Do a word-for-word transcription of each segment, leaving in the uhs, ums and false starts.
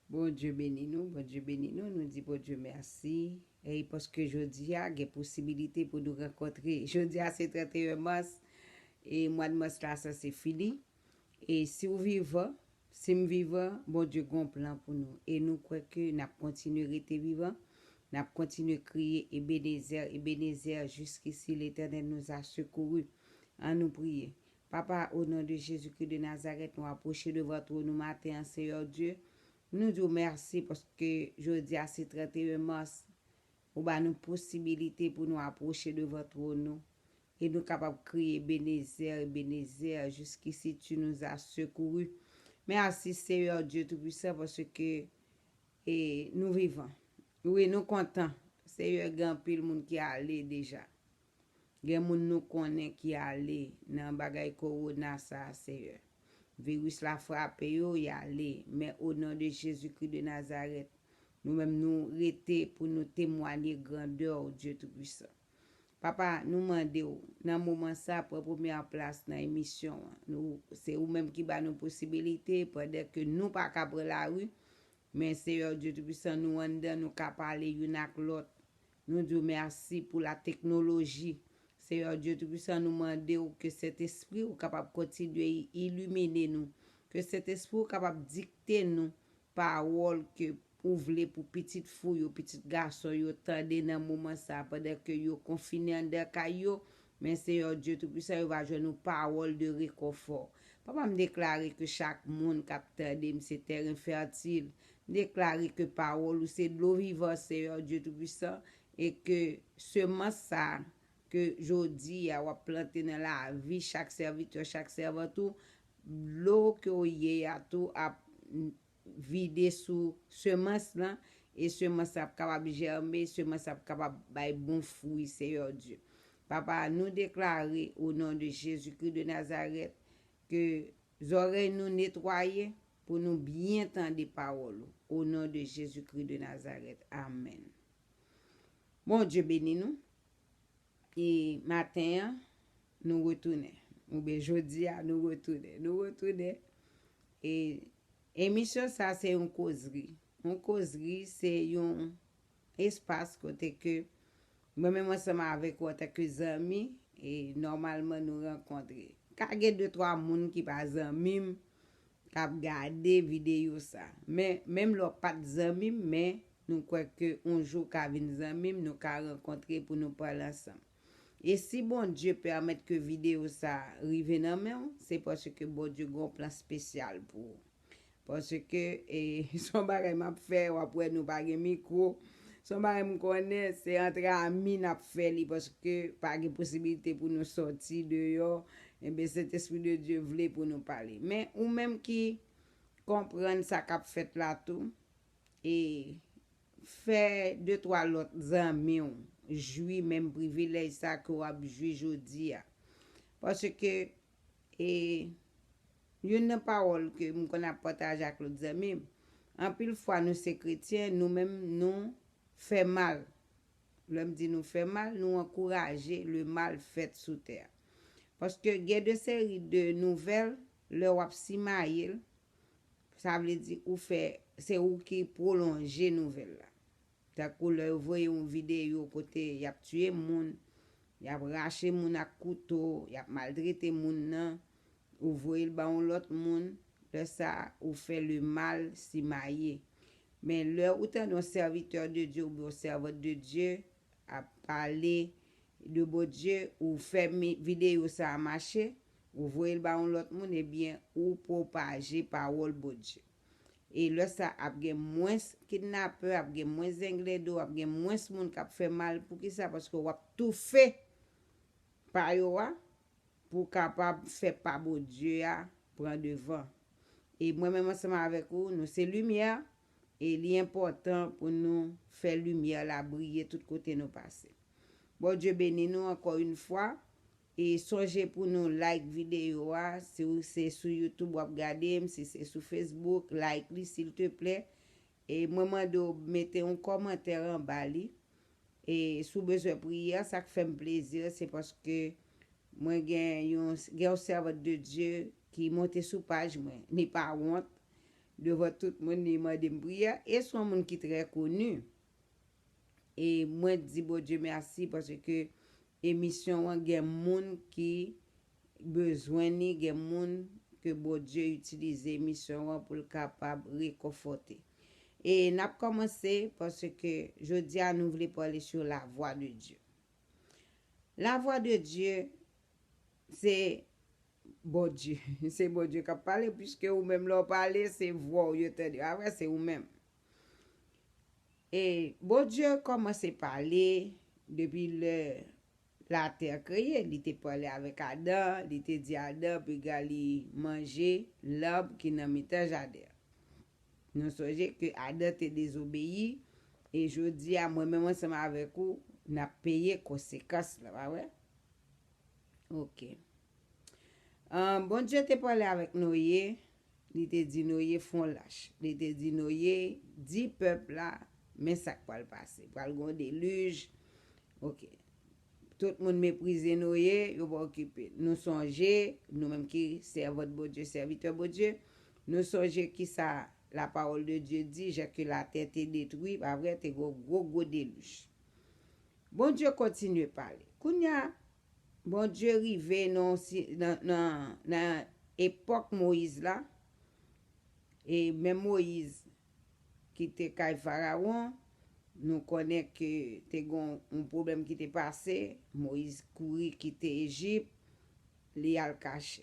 Bondye beni nou, Bondye beni nou, nou di Bondye mèsi. E paske jodi a gen posibilite pou nou rankontre. Jodi a se trannteyen mas, e mwa de mas la sanse fini. E si w vivan, si m vivan, Bondye gen yon plan pou nou. E nou kwè ke n ap kontinye rete vivan, n ap kontinye kriye Ebenezè, Ebenezè, jusqu'ici l'Éternel nous a secourus. Ann nou priye. Papa, au nom de Jésus-Christ de Nazareth, nou apwoche devan twòn ou maten an, Seyè Dye. Nou di w mèsi paske jodi a se trannteyen mas. Ou ba nou posibilite pou nou apwoche devan twòn ou. E nou kapab kriye Ebenezè, Ebenezè, jusqu'ici tu nous as secourus. Mèsi, Seyè Dye Toupisan, paske e, nou vivan. Wi, nou kontan. Seyè, gen anpil moun ki ale deja. Gen moun nou konnen ki ale nan bagay kowona sa a, Seyè. Viris la frape yo, y ale. Men, o non de Jezikri de Nazarèt, nou menm nou rete pou nou temwanye grandè w, Dye Toupisan. Papa, nou mande w, nan moman sa, pran premyè plas nan emisyon an. Nou, se ou menm ki ba nou posibilite, pandan ke nou pa ka pran lari, men Seyè Dye Toupisan, nou anndan, nou ka pale youn ak lòt. Nou di w mèsi pou la teknoloji. Seyè Dye Toupisan, nou mande w ke Sentespri w kapab kontinye ilimine nou, ke Sentespri w kapab dikte nou pawòl ke ou vle pou pitit fi w yo, pitit gason yo tande nan moman sa a, pandan ke yo konfine anndan kay yo. Men Seyè Dye Toupisan, yo va jwenn yon pawòl de rekonfò. Papa, m deklare ke chak moun k ap tande m se tèren fètil. M deklare ke pawòl ou se dlo vivan, Seyè Dye Toupisan, e ke semans sa a ke jodi a w ap plante nan lavi chak sèvitè, chak sèvant ou, dlo ke w ye a tou ap vide sou semans lan, e semans la ap kapab jèmen, semans la ap kapab bay bon fwi, Seyè Dye. Papa, nou deklare, o non de Jezikri de Nazarèt, ke zòrèy nou netwaye pou nou byen tande pawòl ou, o non de Jezikri de Nazarèt. Amèn. Bondye beni nou. E maten an, nou retounen. Oubyen jodi a, nou retounen. Nou retounen. E emisyon sa, se yon kozri. Yon kozri, se yon espas kote ke mwen menm ansanm avèk ou antanke zanmi, e nòmalman nou rankontre. Ka gen de twa moun ki pa zanmi m, k ap gade videyo sa. Men, menm lè w pa t zanmi m, men nou kwè ke yon jou w ka vin zanmi m, nou ka rankontre pou nou pale ansanm. E si Bondye pèmèt ke videyo sa rive nan men w, se paske Bondye gen yon plan espesyal pou ou. Paske, e, se yon bagay m ap fè, w ap wè nou pa gen mikwo. Se yon bagay m konnen, se antre ami n ap fè li, paske pa gen posibilite pou nou sòti deyò. Enben, Sentespri de Dye vle pou nou pale. Men, ou menm ki konprann sa k ap fèt la tou, e fè de twa lòt zanmi w jwi menm privilèj sa ke w ap jwi jodi a. Paske, e, youn nan pawòl ke m konn ap pataje ak lòt zanmi m, anpil fwa nou se kretyen, nou menm nou fè mal. Lè m di nou fè mal, nou ankouraje le mal fèt sou tè a. Paske gen de seri de nouvèl, lè w ap simaye l, sa vle di ou fè, se ou ki pwolonje nouvèl la. Tankou lè yo voye yon videyo kote y ap tiye moun, y ap rache moun ak kouto, y ap maltrete moun nan, ou voye l ba yon lòt moun, lè sa a, ou fè le mal simaye. Men lè ou tande yon sèvitè de Dye oubyen yon sèvant de Dye ap pale de Bondye, ou fè mi-, videyo sa a mache, ou voye l ba yon lòt moun, ebyen, ou pwopaje pawòl Bondye. E lè sa ap gen mwens kidnapè, ap gen mwens zenglendo, ap gen mwens moun k ap fè mal. Poukisa? Paske w ap toufe pa yo a pou w kapab fè pa Bondye a pran devan. E mwen menm ansanm avèk ou, nou se limyè, e li enpòtan pou nou fè limyè la briye tout kote nou pase. Bondye beni nou ankò yon fwa. E sonje pou nou like videyo a, si w se sou YouTube w ap gade m, si se sou Facebook, like li silteplè. E mwen mande w mete yon kòmantè anba li. E si w bezwen priyè, sa k fè m plezi, se paske mwen gen yon, gen yon sèvant de Dye ki monte sou paj mwen. Li pa wont. devan tout moun, li mande m priyè, e se yon moun ki trè koni. E mwen di Bondye mèsi paske emisyon an gen moun ki bezwen li, gen moun ke Bondye itilize emisyon an pou l kapab rekonfòte. E n ap kòmanse paske jodi a nou vle pale sou la voix de Dieu. La voix de Dieu, se Bondye. Se Bondye k ap pale, piske ou menm lè w pale, se vwa w yo tande. A vre, se ou menm. E Bondye kòmanse pale depi lè latè kreye. Li te pale avèk Adan, li te di Adan piga li manje lanb ki nan mitan jaden an. Nou sonje ke Adan te dezobeyi, e jodi a, mwen menm ansanm avèk ou, n ap peye konsekans la, pa vre? Ok. Ahn, Bondye te pale avèk Noye, li te di Noye fè yon lach. Li te di Noye, di pèp la, men sa k pral pase. Pral gen yon delij. Ok. Tout moun meprize Noye, yo pa okipe l. Nou sonje, nou menm ki sèvant Bondye, sèvitè Bondye, nou sonje kisa la parole de Dieu di, jan ke latè te detwi, pa vre, te gen yon gwo, gwo delij. Bondye kontinye pale. Kounye a, Bondye rive nan, si- nan, nan, nan epòk Moyiz la, e menm Moyiz ki te kay Farawon, nou konnen ke te gen yon pwoblèm ki te pase, Moyiz kouri kite Ejip, li al kache.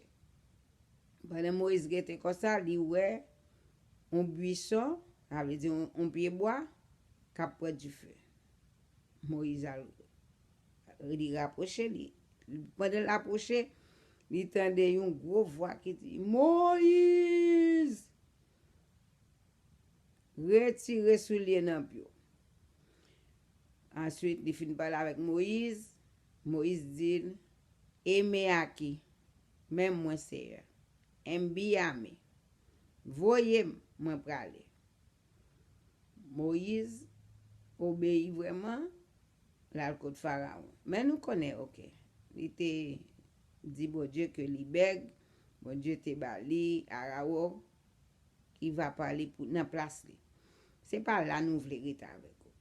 Pandan Moyiz rete konsa, li wè yon bwison, sa vle di yon, yon pyebwa, k ap pran dife. Moyiz al, li rapwoche li. Pandan l apwoche, li tande yon gwo vwa ki di, Moyiz! Retire soulye nan pye w. Answit, li fin pale avèk Moyiz. Moyiz di l, Eme aki, men mwen Seyè. Enbi ame. Voye m, mwen prale. Moyiz obeyi vrèman, l al kot Farawon. Men nou konnen, ok, li te di Bondye ke li bèg, Bondye te ba li Arawon ki va pale pou, nan plas li. Se pa la nou vle rete avèk ou.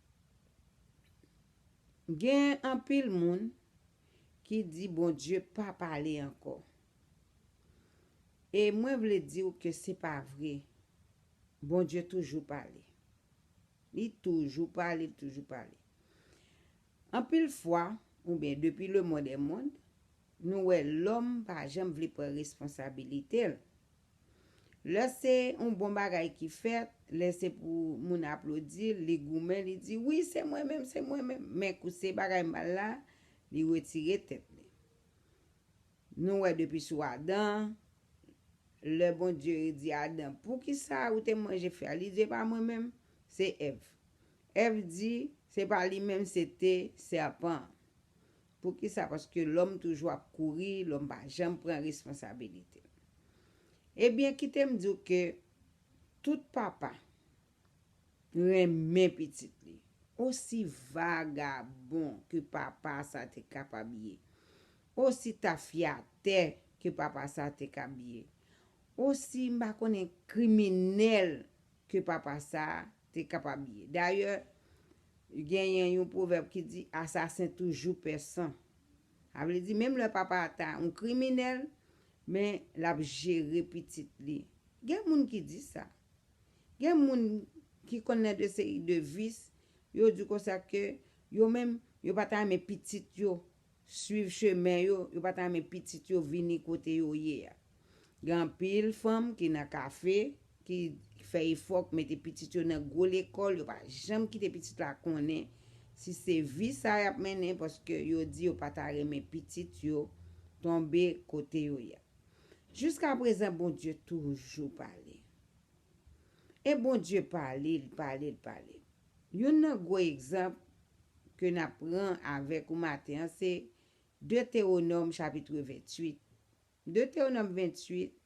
Gen anpil moun ki di Bondye pa pale ankò. E mwen vle di w ke se pa vre. Bondye toujou pale. Li toujou pale, li toujou pale. Anpil fwa, oubyen depi le monde est monde, nou wè lòm pa janm vle pran responsabilite l. Lè se yon bon bagay ki fèt, lè se pou moun aplodi l, li goumen, li di, wi, se mwen menm, se mwen menm. Men kou se bagay mal la, li retire tèt li. Nou wè depi sou Adan, lè Bondye di Adan, poukisa ou te manje fwi a? Li di, e pa mwen menm, se Èv. Èv di, se pa li menm, se te sèpan. Poukisa? Paske lòm toujou ap kouri, lòm pa janm pran responsabilite. Ebyen, kite m di w ke tout papa renmen pitit li. Osi vagabon ke papa sa te kapab ye, osi tafyatè ke papa sa te kab ye, osi m pa konnen kriminèl ke papa sa te kapab ye. Dayè, genyen yon pwovèb ki di, asasen toujou pè san. Sa vle di, menm lè papa a ta yon kriminèl, men l ap jere pitit li. Gen moun ki di sa. Gen moun ki konn nan de seri de vis, yo di konsa ke yo menm, yo pa ta renmen pitit yo swiv chemen yo, yo pa ta renmen pitit yo vini kote yo ye a. Gen anpil fanm ki nan kafe, ki fè efò, ki mete pitit yo nan gwo lekòl, yo pa janm kite pitit la konnen si se vi sa y ap mennen, paske yo di yo pa ta renmen pitit yo tonbe kote yo ye a. Jiskaprezan, Bondye toujou pale. E Bondye pale, l pale, l pale. Youn nan gwo egzanp ke n ap pran avèk ou maten an, se Detewonòm chapit venntuit. Detewonòm venntuit,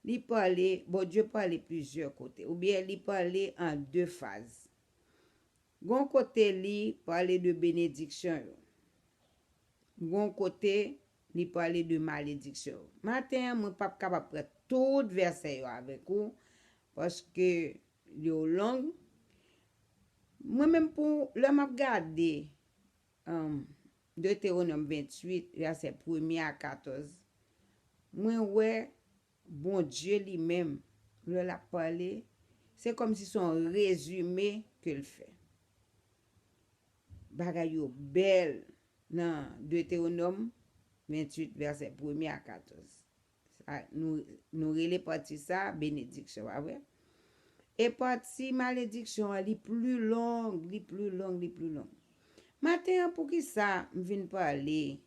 li pale, Bondye pale plizyè kote, oubyen li pale an de faz. Gon kote li pale de benediksyon yo. Gon kote li pale de malediksyon yo. Maten an, mwen p ap kapab pran tout vèsè yo avèk ou, paske yo long. Mwen menm, pou lè m ap gade, um, Detewonòm venntuit, vèsè premye a katòz, mwen wè Bondye li menm, lè l ap pale, se kòmsi se yon rezime ke l fè. Bagay yo bèl nan Detewonòm venntuit, vèsè premye a katòz. Sa, nou, nou rele pati sa benediksyon, pa vre? E pati malediksyon an, li pli long, li pli long, li pli long. Maten an, poukisa m vin pale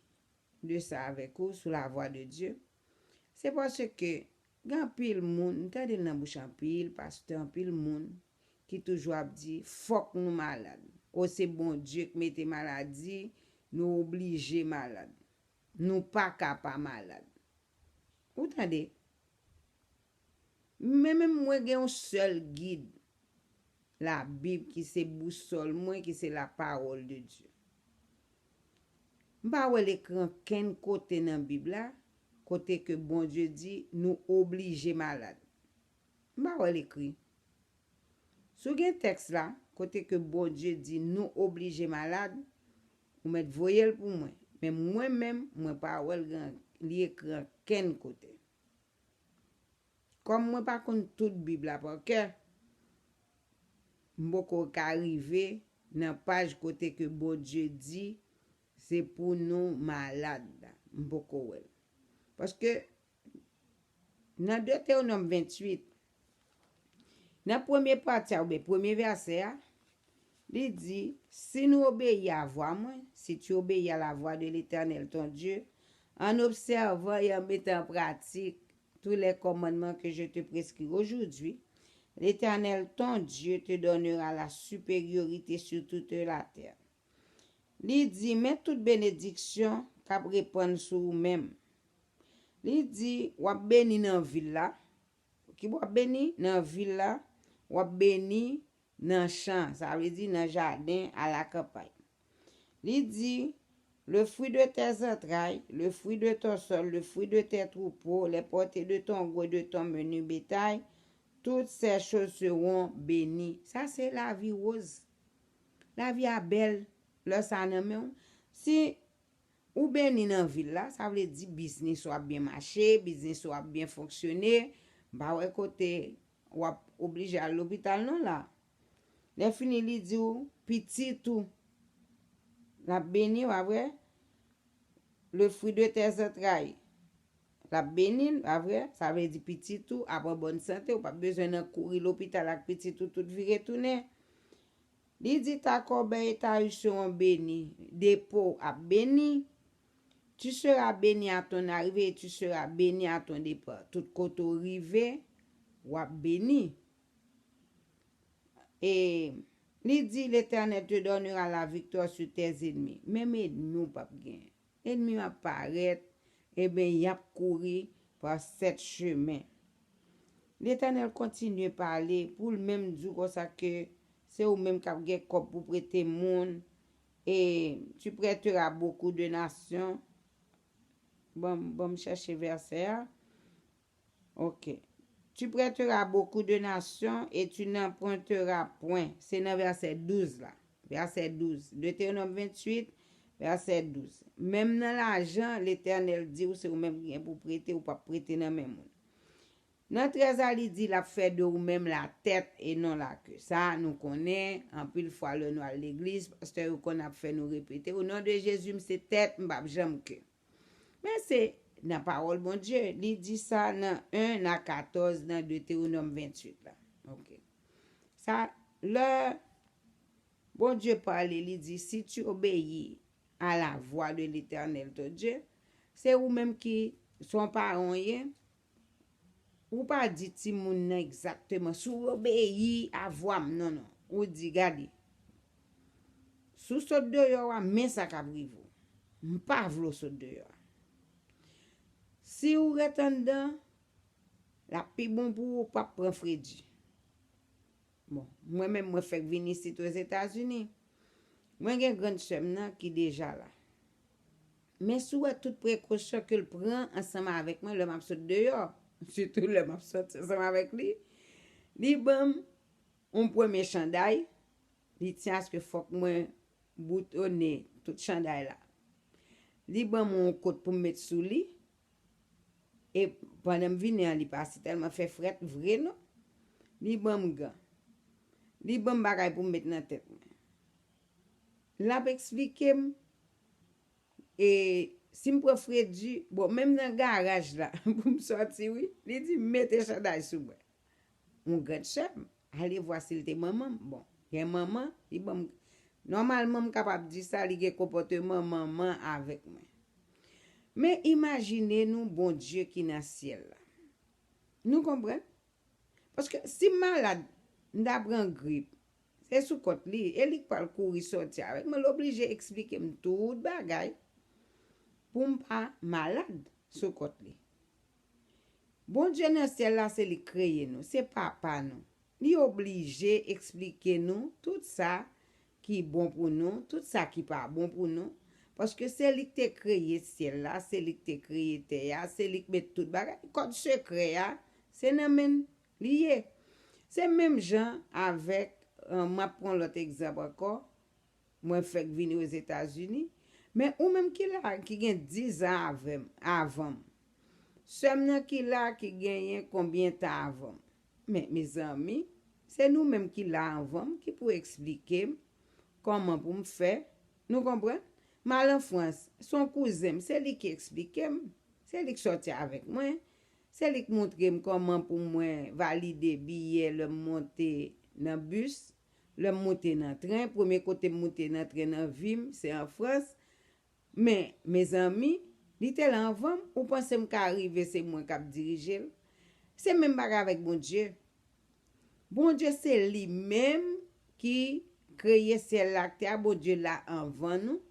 de sa avèk ou sou la vwa de Dye? Se paske gen anpil moun, m tande l nan bouch anpil pastè, anpil moun ki toujou ap di, fòk nou malad. O, se Bondye k mete maladi, nou oblije malad. Nou pa ka pa malad. Ou tande? Men menm mwen gen yon sèl gid, Labib, ki se bousòl mwen, ki se la pawòl de Dye. M pa wè l ekri ankenn kote nan Bib la, kote ke Bondye di nou oblije malad. M pa wè l ekri. Si w gen tèks la, kote ke Bondye di nou oblije malad, ou mèt voye l pou mwen. Men mwen menm, mwen pa wè l gen, li ekri ankenn kote. Kòm mwen pa konn tout Bib la pa kè, m poko ka rive nan paj kote ke Bondye di se pou nou malad la. M poko wè l. Paske nan Detewonòm venntuit, nan premye pati a, oubyen premye vèsè a, li di, si nou obeyi a vwa mwen, si tu obéis à la voix de l'Éternel ton Dieu, en observant et en mettant en pratique tous les commandements que je te prescris aujourd'hui, l'Éternel ton Dieu te donnera la supériorité sur toute la terre. Li di, men tout benediksyon k ap repann sou ou menm. Li di, w ap beni nan vil la. Ki w ap beni? Nan vil la. W ap beni nan chan, sa vle di nan jaden, a la kanpay. Li di, le fruit de tes entrailles, le fruit de ton sol, le fruit de tes troupeaux, les portées de ton gros et de ton menu bétail, toutes ces choses seront bénies. Sa se lavi woz. Lavi a bèl lè sa nan men w. Si ou beni nan vil la, sa vle di biznis ou ap byen mache, biznis ou ap byen fonksyone. M pa wè kote w ap oblije al lopital non la. Lè fini, li di w, pitit ou, l ap beni w, pa vre? Le fruit de tes entrailles, l ap beni l, pa vre? Sa vle di pitit ou ap an bòn sante, ou p ap bezwen nan kouri lopital ak pitit ou tout vire tounen. Li di, ta corbeille et ta housse seront bénies, depo w ap beni, tu seras béni à ton arrivée et tu seras béni à ton départ. Tout kote w rive, w ap beni. E li di, l'Éternel te donnera la victoire sur tes ennemis. Menm ènmi w p ap genyen. Ènmi w ap parèt, ebyen, y ap kouri pa sèt chemen. Letènèl kontinye pale pou l menm di w konsa ke se ou menm k ap gen kòb pou prete moun, e tu prêteras beaucoup de nations. Bon, bon, m chèche vèsè a. Ok. Tu prêteras beaucoup de nations et tu n'emprunteras point. Se nan vèsè douz la. Vèsè douz. Detewonòm venntuit, vèsè douz. Menm nan lajan, Letènèl di w se ou menm ki gen pou prete, ou p ap prete nan men moun. Nan trèz la, li di l ap fè de ou menm la tèt e non la ke. Sa, nou konnen, anpil fwa lè nou al legliz, pastè yo konn ap fè nou repete, o non de Jezi, m se tèt, m p ap janm ke. Men se nan pawòl Bondye, li di sa nan en a katòz nan Detewonòm venntuit la. Ok. Sa, lè Bondye pale, li di, si tu obéis à la voix de l'Éternel ton Dieu, se ou menm ki, se yon paran w ye, ou pa di timoun nan egzakteman, si w obeyi a vwa m, non, non. Ou di, gade, si w sot deyò a, men sa k ap rive w. M pa vle w sot deyò a. Si w ret anndan, l ap pi bon pou ou, ou p ap pran fredi. Bon, mwen menm, mwen fèk vin isit Ozetazini. Mwen gen grann sè m nan ki deja la. Men si w wè tout prekosyon ke l pran ansanm avèk mwen lè m ap sot deyò, sitou lè m ap sòti ansanm avèk li, Li ban m yon premye chanday, li tyen aske fòk mwen boutonnen tout chanday la. Li ban m yon kot pou m met sou li, e pandan m vini an, li pa si tèlman fè frèt vre non. Li ban m gan. Li ban m bagay pou m met nan tèt mwen. L ap eksplike m, e si m pran fredi, bon, menm nan garaj la, pou m sòti, wi, li di m mete chanday sou mwen. Yon grann sè m, ale vwa si l te manman m. Bon, gen manman, li ban m, nòmalman, m kapab di sa, li gen konpòteman manman avèk mwen. Men imajine nou Bondye ki nan syèl la. Nou konprann? Paske si m malad, m ta pran grip, se sou kont li, e li k pral kouri sòti avèk mwen, l oblije eksplike m tout bagay pou m pa malad sou kont li. Bondye nan syèl la, se li k kreye nou, se papa nou. Li oblije eksplike nou tout sa ki bon pou nou, tout sa ki pa bon pou nou, paske se li k te kreye syèl la, se li k te kreye tè a, se li k met tout bagay. Kòd sekrè a, se nan men li ye. Se menm jan avèk, euh, m ap pran lòt egzanp ankò, mwen fèk vini Ozetazini, men ou menm ki la, ki gen diz an avè m, avan m. Sè m nan ki la, ki genyen konbyen tan avan m. Men, mezanmi, se nou menm ki la anvan m, ki pou eksplike m kòman pou m fè. Nou konprann? M al an Frans, se yon kouzen m, se li ki eksplike m, se li k sòti avèk mwen, se li k montre m kòman pou mwen valide biyè lè m monte nan bis, lè m monte nan tren, premye kote m monte nan tren nan vi m, se an Frans. Men, mezanmi, li te la anvan m, ou panse m ka rive se mwen k ap dirije l? Se menm bagay avèk Bondye. Bondye se li menm ki kreye syèl la ak tè a. Bondye la anvan nou.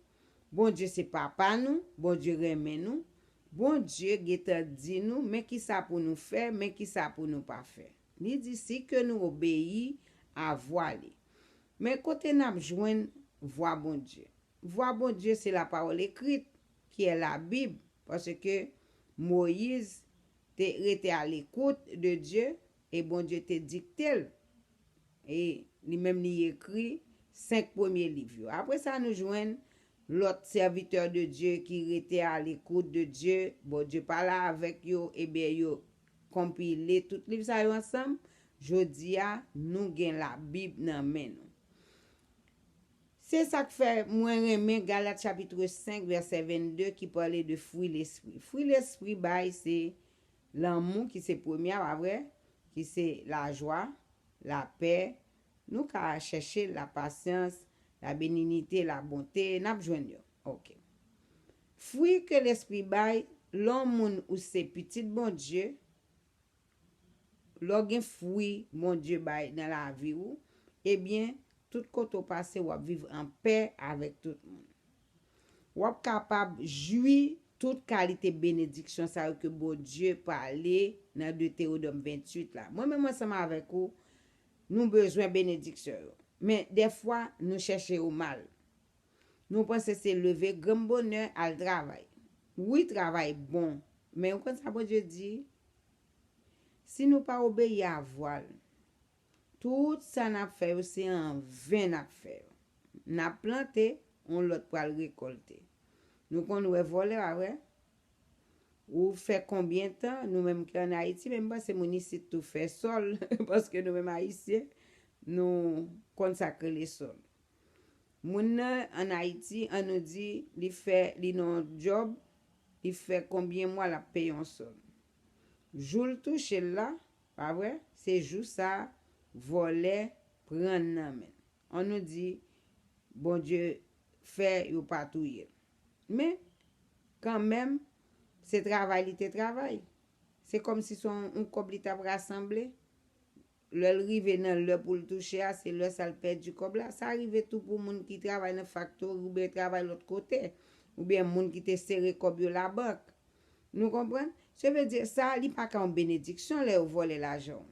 Bondye se papa nou. Bondye renmen nou. Bondye gentan di nou, men kisa pou nou fè, men kisa pou nou pa fè. Li di, si ke nou obeyi a vwa li. Men kote n ap jwenn vwa Bondye? Vwa Bondye se la parole écrite, qui est la Bible, paske Moyiz te rete a lekout de Dye, e Bondye te dikte l. E li menm li ekri senk premye liv yo. Apre sa, nou jwenn lòt sèvitè de Dye ki rete a lekout de Dye. Bondye pale avèk yo, ebyen, yo konpile tout liv sa yo ansanm. Jodi a, nou gen Labib nan men nou. Se sa k fè mwen renmen Galat chapit senk, vèsè vennde, ki pale de fwi lespri. Fwi lespri bay se lanmou ki se premye a, pa vre? Ki se lajwa, lapè, nou ka chèche lapasyans, labenignite, labonte, n ap jwenn yo. Ok. Fwi ke lespri bay, lè w moun ou se pitit Bondye, lè w gen fwi Bondye bay nan lavi w, ebyen, tout kote w pase, w ap viv an pè avèk tout moun. W ap kapab jwi tout kalite benediksyon sa yo ke Bondye pale nan Detewonòm venntuit la. Mwen menm ansanm avèk ou, nou bezwen benediksyon yo. Men dèfwa, nou chèche yo mal. Nou panse se leve granm bonè, al travay. Wi, travay bon. Men ou konn sa Bondye di? Si nou pa obeyi a vwa l, tout sa n ap fè yo, se anven n ap fè yo. N ap plante, yon lòt pral rekòlte. Nou konn wè vòlè, pa vre? Ou fè konbyen tan, nou menm ki ann Ayiti, men m panse moun isit tou fè sòl, paske nou menm Ayisyen, nou konn sa k rele sòl. Moun nan ann Ayiti, ann nou di, li fè, li nan yon djòb, li fè konbyen mwa l ap peye yon sòl. Jou l touche l la, pa vre? Se jou sa a, vòlè pran l nan men l. Ann nou di, Bondye fè yo pa touye l. Men, kanmenm, se travay li te travay. Se kòmsi se yon, yon kòb li t ap rasanble. Lè l rive nan lè pou l touche a, se lè sa l pèdi kòb la. Sa rive tou pou moun ki travay nan faktori oubyen travay lòt kote, oubyen moun ki te sere kòb yo labank. Nou konprann? Se vle di sa, li pa ka yon benediksyon lè yo vòlè lajan w.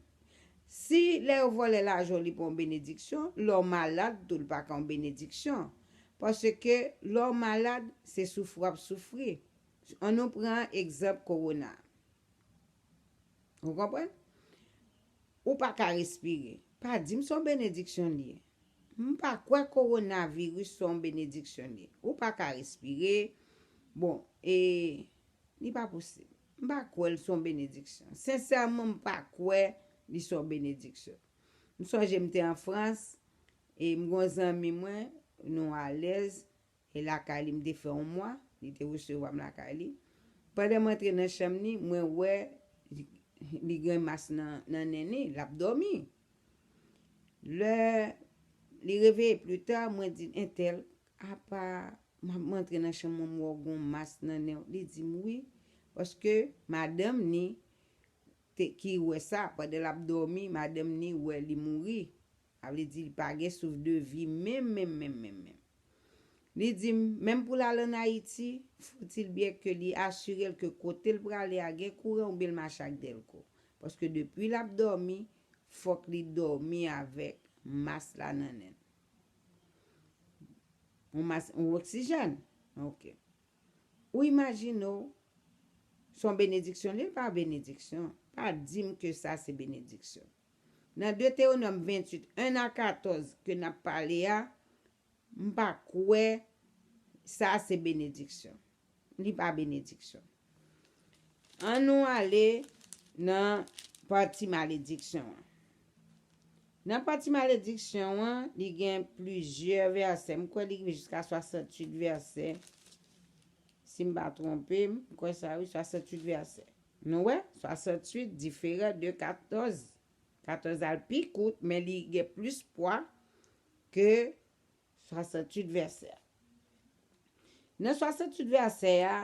Si lè yo vòlè lajan w, li pa yon benediksyon, lè w malad tou, li pa ka yon benediksyon. Paske lè w malad, se soufri w ap soufri. Ann nou pran egzanp kowona. Ou konprann? Ou pa ka respire. Pa di m se yon benediksyon li ye. M pa kwè kowonaviris se yon benediksyon li ye. Ou pa ka respire. Bon, e li pa posib. M pa kwè l se yon benediksyon. Sensèman, m pa kwè li se yon benediksyon. M sonje m te an Frans, e m gon zanmi mwen, nou alèz, e lakay li, m te fè yon mwa, li te resevwa m lakay li. Pandan m antre nan chanm li, mwen wè li, li gen mas nan, nan nen li, l ap dòmi. Lè li reveye pli ta, mwen di l, entèl, apa m ap antre nan chanm mwen, m wè w gon mas nan nen w. Li di m wi, paske madanm ni te, ki wè sa, pandan l ap dòmi, madanm ni wè li mouri. Sa vle di li pa gen souf de vi menm, menm, menm, menm, menm. Li di m, menm pou l al ann Ayiti, foutil byen ke li asire l ke kote l prale a gen kouran oubyen l mache ak dèlko. Paske depi l ap dòmi, fòk li dòmi avèk mas la nan nen l. Yon mas, yon oksijèn. Ok. Ou imajine w, se yon benediksyon li, li pa benediksyon. Pa di m ke sa se benediksyon. Nan Detewonòm venntuit, en a katòz ke n ap pale a, m pa kwè sa se benediksyon. Li pa benediksyon. An nou ale nan pati malediksyon an. Nan pati malediksyon an, li gen plizyè vèsè. M kwè li rive jiska swasanntuit vèsè. Si m pa twonpe m, m kwè sa wi, swasanntuit vèsè. Nou wè, swasanntuit diferan de katòz. Katòz al pi kout, men li gen plis pwa ke swasanntuit vèsè. Nan swasanntuit vèsè a,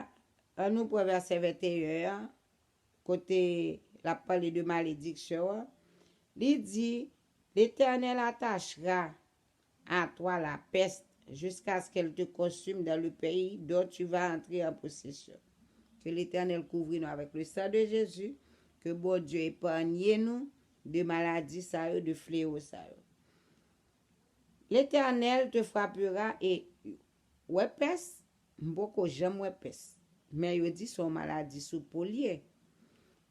an nou pran vèsè venteyen an, kote l ap pale de malediksyon an, li di, L'Éternel attachera à toi la peste jusqu'à ce qu'elle te consume dans le pays dont tu vas entrer en possession. Ke Letènèl kouvri nou avèk le san de Jezi, ke Bondye epanye nou de maladi sa yo, de fleyo sa yo. L'Éternel te frappera, e wè pès, m poko janm wè pès. Men yo di se yon maladi sou po l ye.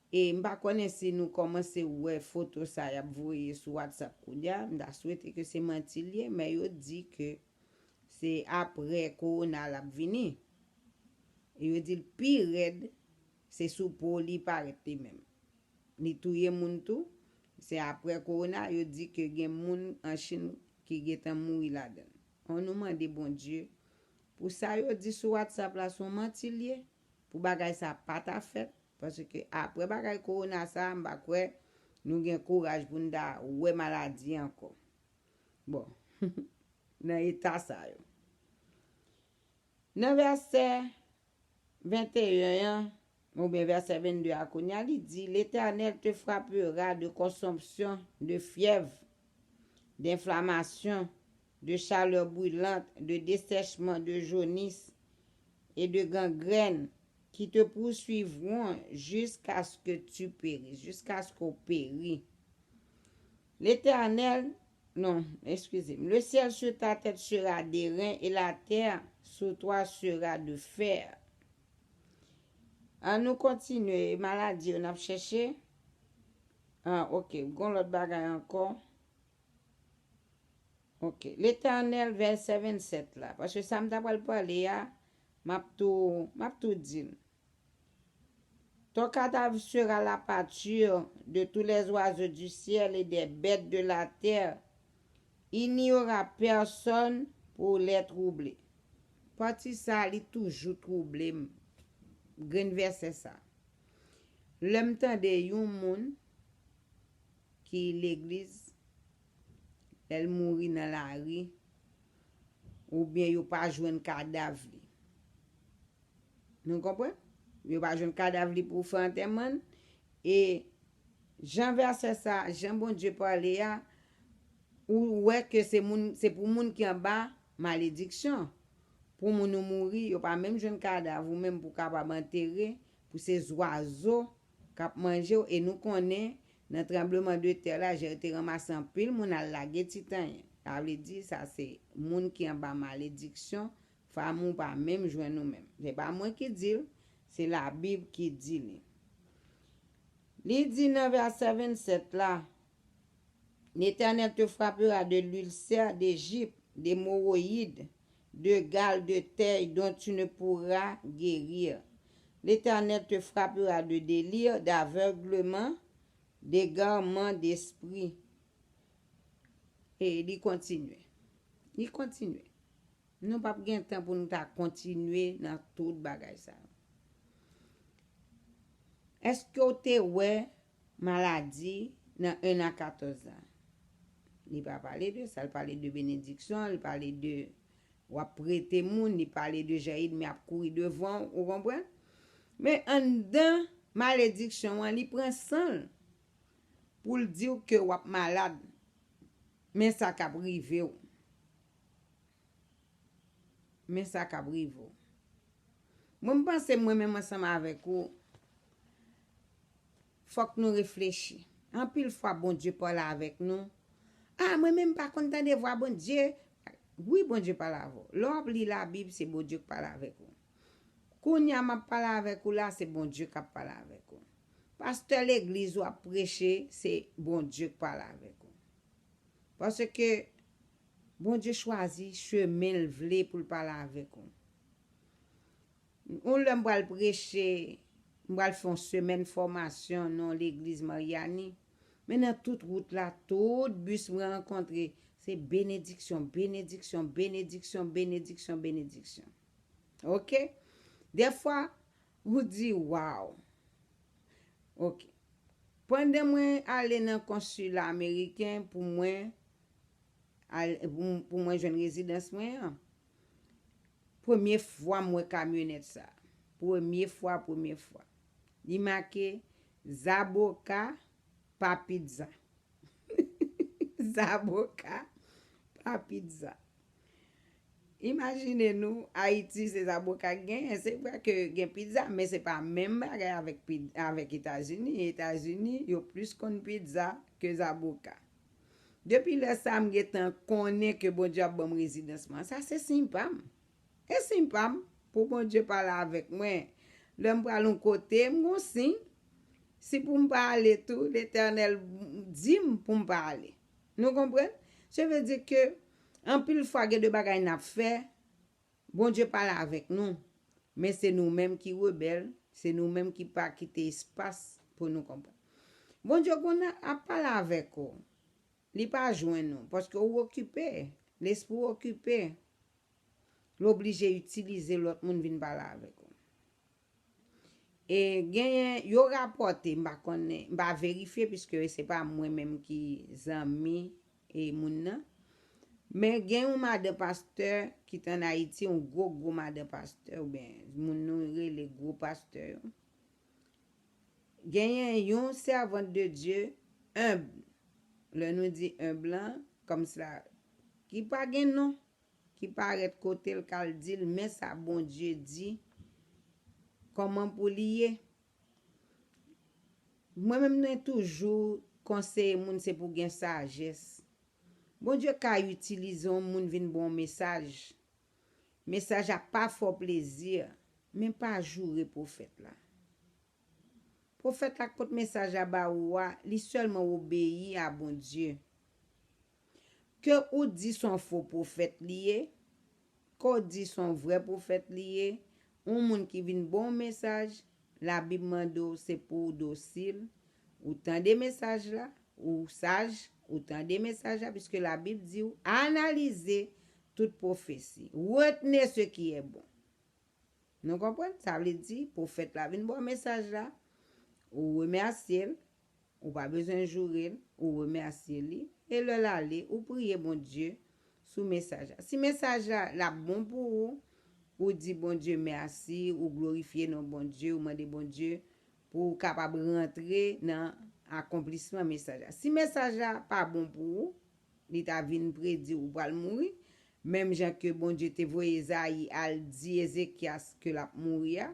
E m pa konnen si nou kòmanse wè foto sa y ap voye sou WhatsApp kounye a, m ta swete ke se manti l ye, men yo di ke se apre kowona l ap vini. E yo di l pi rèd, se sou po li parèt li menm. Li touye moun tou. Se apre kowona, yo di ke gen moun an Chin ki gentan mouri ladan l. An nou mande Bondye pou sa yo di sou WhatsApp la se yon manti l ye, pou bagay sa pa ta fèt, paske apre bagay kowona sa, m pa kwè nou gen kouraj pou n ta wè maladi ankò. Bon, nan eta sa yo. Nan vèsè venteyen an, oubyen vèsè vennde a kounye a, li di, L'Éternel te frappera de consomption, de fièvre, d'inflammation, de chaleur brûlante, de dessèchement, de jaunisse et de gangrène qui te poursuivront jusqu'à ce que tu périsses, jusqu'à ce qu'on périt. L'Éternel, non, excusez-moi, le ciel sur ta tête sera d'airain et la terre sous toi sera de fer. An nou kontinye, maladi yo n ap chèche. Ah, ok, gon lòt bagay ankò. Ok, Letènèl, vèsè vennsèt la, paske sa m ta pral pale a, m ap tou, m ap tou di l. Ton cadavre sera la pâture de tous les oiseaux du ciel et des bêtes de la terre. Il n'y aura personne pour les troubler. Pati sa a, li toujou twouble m. Grenn vèsè sa. Lè m tande yon moun ki legliz, lè l mouri nan lari, oubyen yo pa jwenn kadav li. Nou konprann? Yo pa jwenn kadav li pou fè antèman l. E jan vèsè sa, jan Bondye pale a, ou wè ke se moun, se pou moun ki anba malediksyon. Pou moun ou mouri, yo pa menm jwenn kadav ou menm pou kapab antere, pou se zwazo k ap manje w. E nou konnen, nan tranbleman de tè la, jan yo te ranmase anpil moun al lage Titanyen. Sa vle di, sa se moun ki anba malediksyon, fanmi w pa menm jwenn ou menm. Se pa mwen ki di l, se Labib ki di li. Li di nan vèsè vennsèt la, L'Éternel te frappera de l'ulcère d'Égypte, d'hémorroïdes, de gale de terre dont tu ne pourras guérir. L'Éternel te frappera de délire, d'aveuglement, d'égarement d'esprit. E li kontinye. Li kontinye. Nou p ap gen tan pou nou ta kontinye nan tout bagay sa yo. Èske w te wè maladi nan en a katòz an? Li pa pale de sa, li pale de benediksyon, li pale de w ap prete moun, li pale de jan ènmi ap kouri devan w, ou konprann? Men anndan malediksyon an, li pran san l pou l di w ke w ap malad. Men sa k ap rive w. Men sa k ap rive w. Mwen, m panse mwen menm ansanm avèk ou, fòk nou reflechi. Anpil fwa, Bondye pale avèk nou. A, mwen menm, m pa konn tande vwa Bondye. Wi, Bondye pale avè w. Lè w ap li Labib, se Bondye k pale avèk ou. Kounye a, m ap pale avèk ou la, se Bondye k ap pale avèk ou. Pastè legliz ou ap preche, se Bondye k pale avèk ou. Paske Bondye chwazi chemen l vle pou l pale avèk ou. Yon lè m pral preche, m pral fè yon semèn fòmasyon nan yon legliz Maryani. Men nan tout wout la, tout bis mwen rankontre, se benediksyon, benediksyon, benediksyon, benediksyon, benediksyon. Oke? Dèfwa, ou di, "Waw!" Oke. Pandan mwen ale nan konsila ameriken pou mwen al, pou, pou mwen jwenn rezidans mwen an, premye fwa m wè kamyonèt sa. Premye fwa, premye fwa. Li make Zaboka pa pizza. Zaboka pa pizza. Imajine nou, Ayiti se zaboka k genyen. Se vre ke gen pizza, men se pa menm bagay avèk pi-, avèk Etazini. Etazini, yo plis konn pizza ke zaboka. Depi lè sa, m gentan konnen ke Bondye ap ban m rezidans mwen. Sa se siy pa m. E siy pa m pou Bondye pale avèk mwen. Lè m pral yon kote, m gon siy. Si pou m pa ale tou, Letènèl di m pou m pa ale. Nou konprann? Se vle di ke anpil fwa gen de bagay n ap fè, Bondye pale avèk nou. Men se nou menm ki rebèl, se nou menm ki pa kite espas pou nou konprann. Bondye konn ap pale avèk ou. Li pa jwenn ou, paske ou okipe, lespri w okipe. L oblije itilize lòt moun vin pale avèk ou. E genyen, yo rapòte, m pa konnen, m pa verifye, piske se pa mwen menm ki zanmi e moun nan. Men gen yon madan pastè ki t ann Ayiti, yon gwo, gwo madan pastè, oubyen moun nou rele gwo pastè yo. Genyen yon sèvant de Dye enb. Lè nou di enb lan, kòmsi la, ki pa gen non, ki parèt kote l, k al di l, men sa Bondye di, kòman pou li ye. Mwen menm, mwen toujou konseye moun se pou gen sajès. Bondye ka itilize yon moun vin ba w mesaj. Mesaj la pa fè w plezi, men pa joure pwofèt la. Pwofèt la k pot mesaj la ba ou a, li sèlman obeyi a Bondye. Ke ou di se yon fo pwofèt li ye, ke w di se yon vrè pwofèt li ye, yon moun ki vin ba w mesaj, Labib mande w se pou w dosil, ou tande mesaj la, ou saj, ou tande mesaj la, piske Labib di w, analize tout pwofesi, retenez ce qui est bon. Nou konprann? Sa vle di, pwofèt la vin ba w mesaj la, ou remèsye l, ou pa bezwen joure l, ou remèsye li, e lè l ale, ou priye Bondye sou mesaj la. Si mesaj la, l ap bon pou ou, ou di Bondye mèsi, ou glorifye non Bondye, ou mande Bondye pou w kapab rantre nan akonplisman mesaj la. Si mesaj la pa bon pou ou, li ta vin predi ou pral mouri, menm jan ke Bondye te voye Ezayi al di Ezekyas ke l ap mouri a.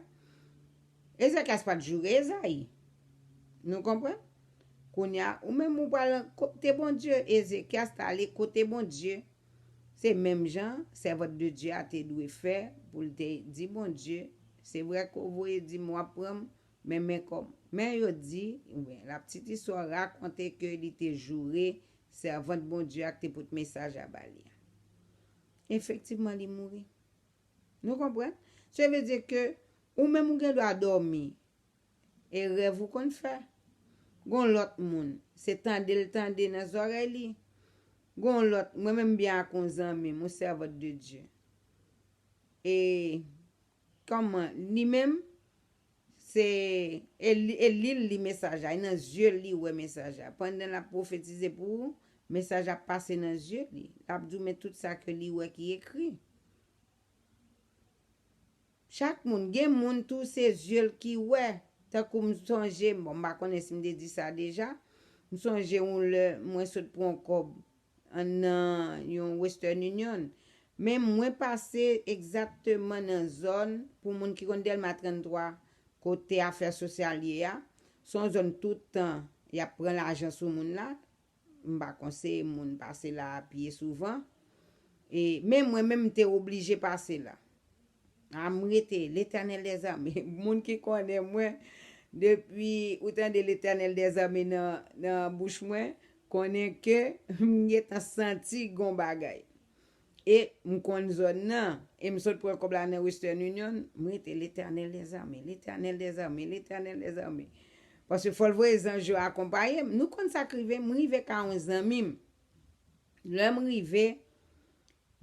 Ezekyas pa t joure Ezayi. Nou konprann? Kounye a, ou menm ou pral kote Bondye, Ezekyas t ale kote Bondye. Se menm jan sèvant de Dye a te dwe fè pou l te di Bondye, se vre ke w voye di m w ap pran m, men men kò m. Men yo di, oubyen lapitit istwa rakonte ke li te joure sèvant Bondye a ki te pote mesaj a ba li a. Efektivman, li mouri. Nou konprann? Se vle di ke ou menm ou gen dwa dòmi. E rèv ou konn fè. Gon lòt moun, se tande l tande nan zòrèy li. Gon lòt, mwen menm byen ak yon zanmi m, yon sèvant de Dye. E kòman, li menm, se, e li, e li l li mesaj la, e nan zye l li wè mesaj la. Pandan l ap pwofetize pou ou, mesaj la ap pase nan zye li. L ap di w, men tout sa ke li wè ki ekri. Chak moun, gen moun tou se zye l ki wè. Tankou m sonje, bon, m pa konnen si m te di sa deja, m sonje yon lè mwen sot pran kòb an nan yon Western Union. Men mwen pase egzakteman nan zòn, pou moun ki konn Dèlma trannntwa, kote afè sosyal ye a. Se yon zòn tout tan y ap pran lajan sou moun la. M pa konseye moun pase la a pye souvan. E, men mwen menm, m te oblije pase la. A, m rete, Letènèl dèzame. Moun ki konnen mwen, depi ou tande Letènèl dèzame nan, nan bouch mwen, konnen ke m gentan santi gon bagay. E m konn zòn nan, e m sot pran kòb la nan Western Union, m rete, Letènèl dèzame, Letènèl dèzame, Letènèl dèzame. Paske fò l voye zanj yo akonpaye m. Nou konn sa k rive m, m rive ka yon zanmi m. Lè m rive,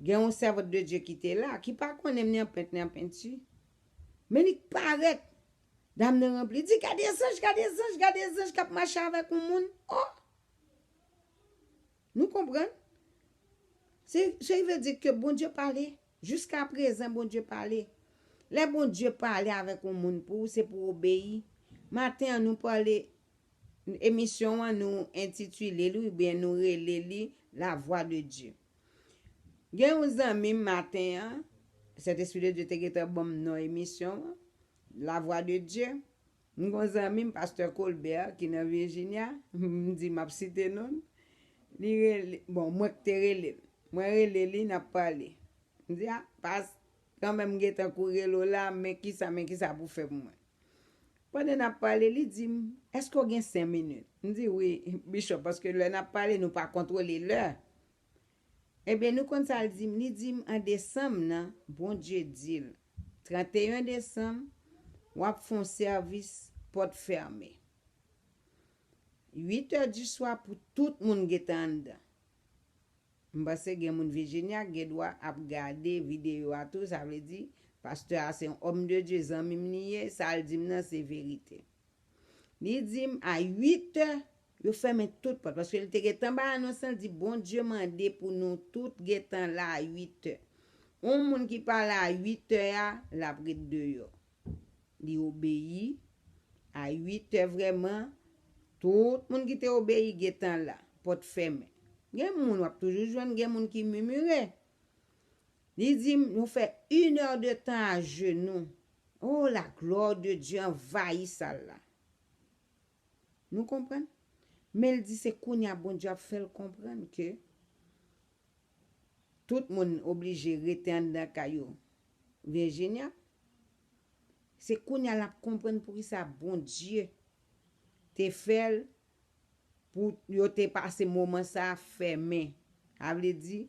gen yon sèvant de Dye ki te la, ki pa konnen m ni an pent ni an penti. Men li parèt. Dam nan ranpli. Di, gade zanj, gade zanj, gade zanj k ap mache avèk yon moun. Oh! Nou konprann? Se, se vle di ke Bondye pale. Jiska prezan, Bondye pale. Lè Bondye pale avèk yon moun pou ou, se pou w obeyi. Maten an, nou pale, emisyon an, nou entitile li, oubyen nou rele li La Voix de Dieu. Gen yon zanmi m maten an, Sentespri de Dye te gentan ban m non emisyon an, La Voix de Dieu. M gon zanmi m, Pastè Colbert, ki nan Virginia, m di m ap site non l. Li rele, bon, mwen k te rele l. Mwen rele li, n ap pale. M di, a, pas, kanmenm m gentan kou rele w la, men kisa, men kisa pou w fè pou mwen. Pandan n ap pale, li di m, èske w gen senk minit? M di, wi, Bishop, paske lè n ap pale, nou pa kontwole lè. Ebyen, nou konn sa l di m? Li di m, an desanm nan, Bondye di l, tranteyen desanm, w ap fè yon sèvis pòt fèmen. Uit è di swa pou tout moun gentan anndan. M panse gen moun Virginia k gen dwa ap gade videyo a tou, sa vle di, pastè a se yon homme de Dieu, zanmi m li ye, sa l di m nan se verite. Li di m a uit è, yo fèmen tout pòt, paske li te gentan bay anons lan, li di, Bondye mande pou nou tout gentan la a uit è. Yon moun ki pa la a uit è a, l ap ret deyò. Li obeyi, a uit è vrèman, tout moun ki te obeyi gentan la, pòt fèmen. Gen moun w ap toujou jwenn, gen moun ki mimire. Li di m, nou fè une heure de temps à genoux. Oh, la gloire de Dieu anvayi sal la. Nou konprann? Men l di se kounye a Bondye ap fè l konprann ke tout moun oblije rete anndan kay yo. Virginia, se kounye a l ap konprann poukisa Bondye te fè l pou yo te pase moman sa a fèmen. Sa vle di,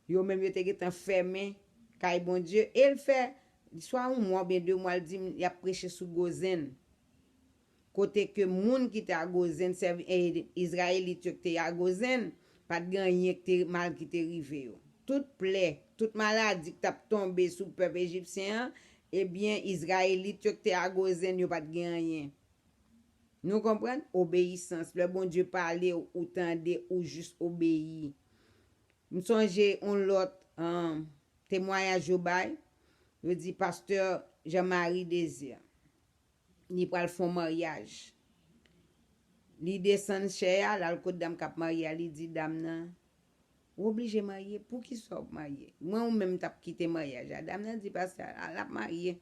yo menm yo te gentan fèmen kay Bondye. E l fè swa yon mwa oubyen de mwa, l di m, y ap preche sou Gozen. Kote ke moun ki te a Gozen, sèvi, e, Izrayelit yo ki te a Gozen, pa t gen anyen ki te mal ki te rive yo. Tout plè, tout maladi ki t ap tonbe sou pèp ejipsyen an, ebyen, Izrayelit yo ki te a Gozen, yo pa t gen anyen. Nou konprann? Obeyisans. Lè Bondye pale, ou tande, ou jis obeyi. M sonje yon lòt, um, temwayaj yo bay. Yo di pastè Jean Marie Désir, li pral fè yon maryaj. Li desann chè a, l al kot dam k ap marye a, li di dam nan, ou oblije marye, poukisa w ap marye? Mwen ou menm m t ap kite maryaj la. Dam nan di pastè a, l ap marye.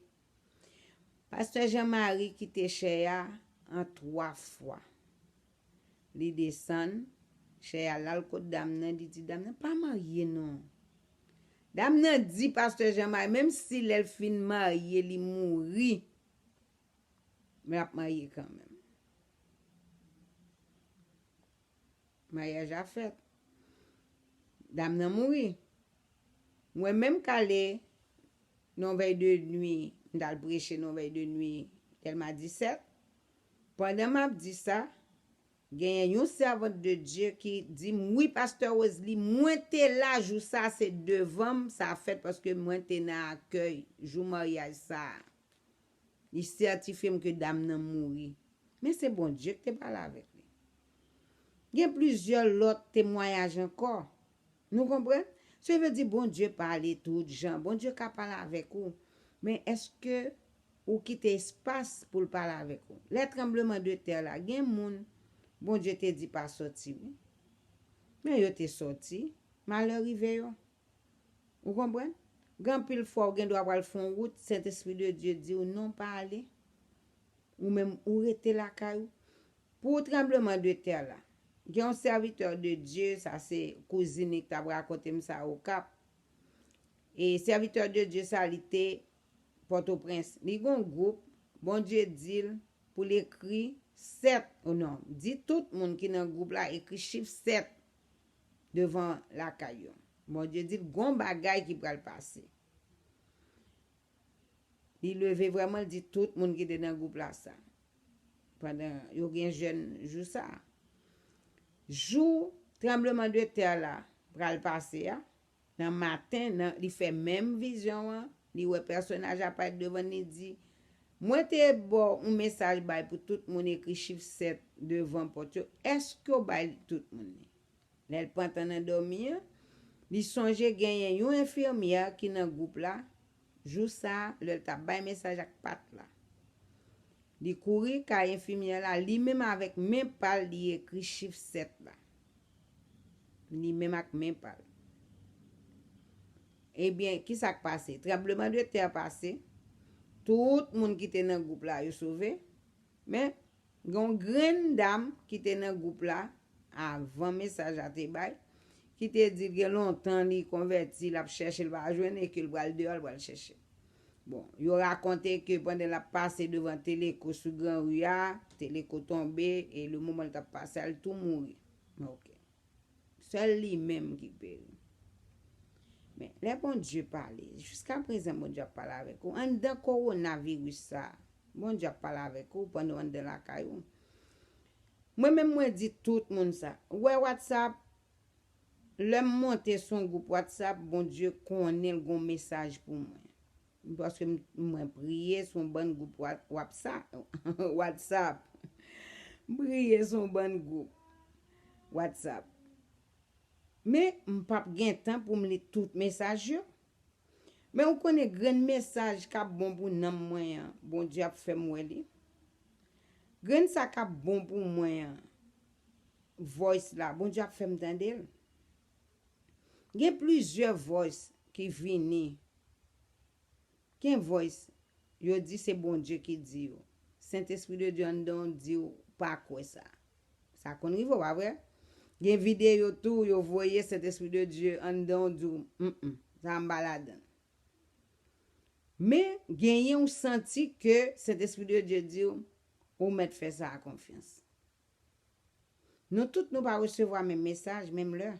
Pastè Jean Marie kite chè a an twa fwa. Li desann chè a, l al kot dam nan, li di dam nan, pa marye non. Dam nan di pastè Jean Marie, menm si lè l fin marye, li mouri, men l ap marye kanmenm. Maryaj la fèt. Dam nan mouri. Mwen menm k ale nan vèy de nwi, m t al preche nan vèy de nwi Dèlma disèt. Pandan m ap di sa, genyen yon sèvant de Dye ki di m, "Wi, pastè Rosalie, mwen te la jou sa, se devan m sa fèt, paske mwen te nan akèy jou maryaj sa a." Li sètifye m ke dam nan mouri. Men se Bondye ki te pale avèk li. Gen plizyè lòt temwayaj ankò. Nou konprann? Se vle di Bondye pale tout jan. Bondye ka pale avèk ou. Men èske ou kite espas pou l pale avèk ou? Lè tranbleman de tè la, gen moun Bondye te di pa sòti, wi. Men yo te sòti, malè rive yo. Ou konprann? Gen anpil fwa ou gen dwa pral fè yon wout, Sentespri de Dye di w non, pa ale. Ou menm, ou rete lakay ou. Pou tranbleman de tè la, gen yon sèvitè de Dye, sa se kouzin li k t ap rakonte m sa Okap. E sèvitè de Dye sa, li te Pòtoprens. Li gen yon gwoup, Bondye di l pou l ekri sèt, o non, di tout moun ki nan gwoup la ekri chif sèt devan lakay yo. Bondye di l gon bagay ki pral pase. Li leve vrèman, li di tout moun ki te nan gwoup la sa. Pandan yo gen jèn jou sa. Jou tranbleman de tè la pral pase a, nan maten, nan, li fè menm vizyon an, li wè pèsonaj aparèt devan l, li di, "Mwen te ba w yon mesaj bay pou tout moun ekri chif sèt devan pòt yo. Èske w bay tout moun li?" Lè l pran tan nan dòmi an, li sonje genyen yon enfimyè ki nan gwoup la, jou sa a, lè l t ap bay mesaj ak pat la. Li kouri kay enfimyè la, li menm avèk men pa l, li ekri chif sèt la. Li menm ak men pa l. Ebyen, ki sa k pase? Tranbleman de tè pase. Tout moun ki te nan gwoup la, yo sove. Men, gen yon grenn dam ki te nan gwoup la, avan mesaj la te bay, ki te di l gen lontan li konvèti, l ap chèche, l pa jwenn, e ke l pral deyò, l pral chèche. Bon, yo rakonte ke pandan l ap pase devan Teleko sou Gran Ri a, Teleko tonbe, e le moman l t ap pase a, l tou mouri. Ok. Sèl li menm ki peri. Men, lè Bondye pale, jiskaprezan Bondye ap pale avèk ou. Anndan kowonaviris sa, Bondye ap pale avèk ou pandan w anndan lakay ou. Mwen menm, mwen di tout moun sa. Ou wè WhatsApp, lè m monte sou yon gwoup WhatsApp, Bondye konnen l gon mesaj pou mwen. Paske m, mwen priye sou yon bann gwoup Wha-, WhatsApp. WhatsApp. M priye sou yon bann gwoup WhatsApp. Men, m p ap gen tan pou m li tout mesaj yo. Men ou konnen grenn mesaj k ap bon pou nanm mwen an, Bondye ap fè m wè li. Grenn sa k ap bon pou mwen an, voice la, Bondye ap fè m tande l. Gen plizyè voice ki vini. Gen voice, yo di se Bondye ki di yo. Sentespri de Dye anndan w di w pa kwè sa. Sa konn rive w, pa vre? Gen videyo tou, yo voye Sentespri de Dye anndan w di w, "Mm, mm, sa m pa ladan l." Men, genyen w santi ke Sentespri de Dye di w, "Ou mèt fè sa a konfyans." Nou tout, nou pa resevwa menm mesaj, menm lè.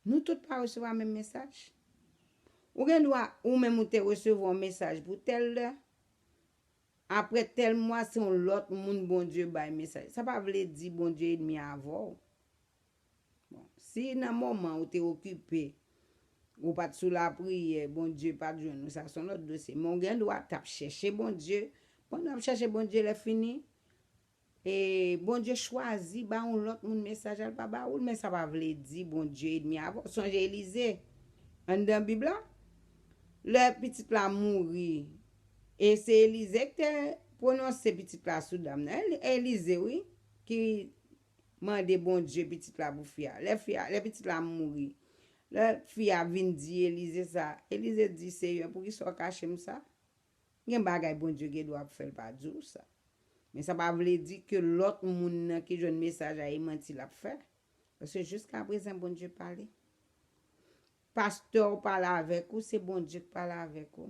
Nou tout pa resevwa menm mesaj. Ou gen dwa, ou menm ou te resevwa yon mesaj pou tèl lè. Apre tèl mwa, se yon lòt moun Bondye bay mesaj. Sa pa vle di Bondye enmi avè w. Bon, si nan moman ou te okipe, ou pa t sou lapriyè, Bondye pa t jwenn ou, sa se yon lòt dosye. Men w gen dwa t ap chèche Bondye. Pandan w ap chèche Bondye, lè fini, e Bondye chwazi ba yon lòt moun mesaj, al pa ba ou l, men sa pa vle di Bondye enmi avè w. Sonje Elize, anndan Bib la, lè pitit la mouri, e se Elize ki te pwononse pitit la sou dam nan. Eli-, Elize, wi, ki mande Bondye pitit la pou fi a. Lè fi a, lè pitit la mouri, lè fi a vin di Elize sa, Elize di, "Seyè, poukisa w kache m sa?" Gen bagay Bondye gen dwa ap fè l pa di w sa. Men sa pa vle di ke lòt moun nan ki jwenn mesaj la e manti l ap fè. Paske jiskaprezan Bondye pale. Pastè w pale avèk ou, se Bondye k pale avèk ou.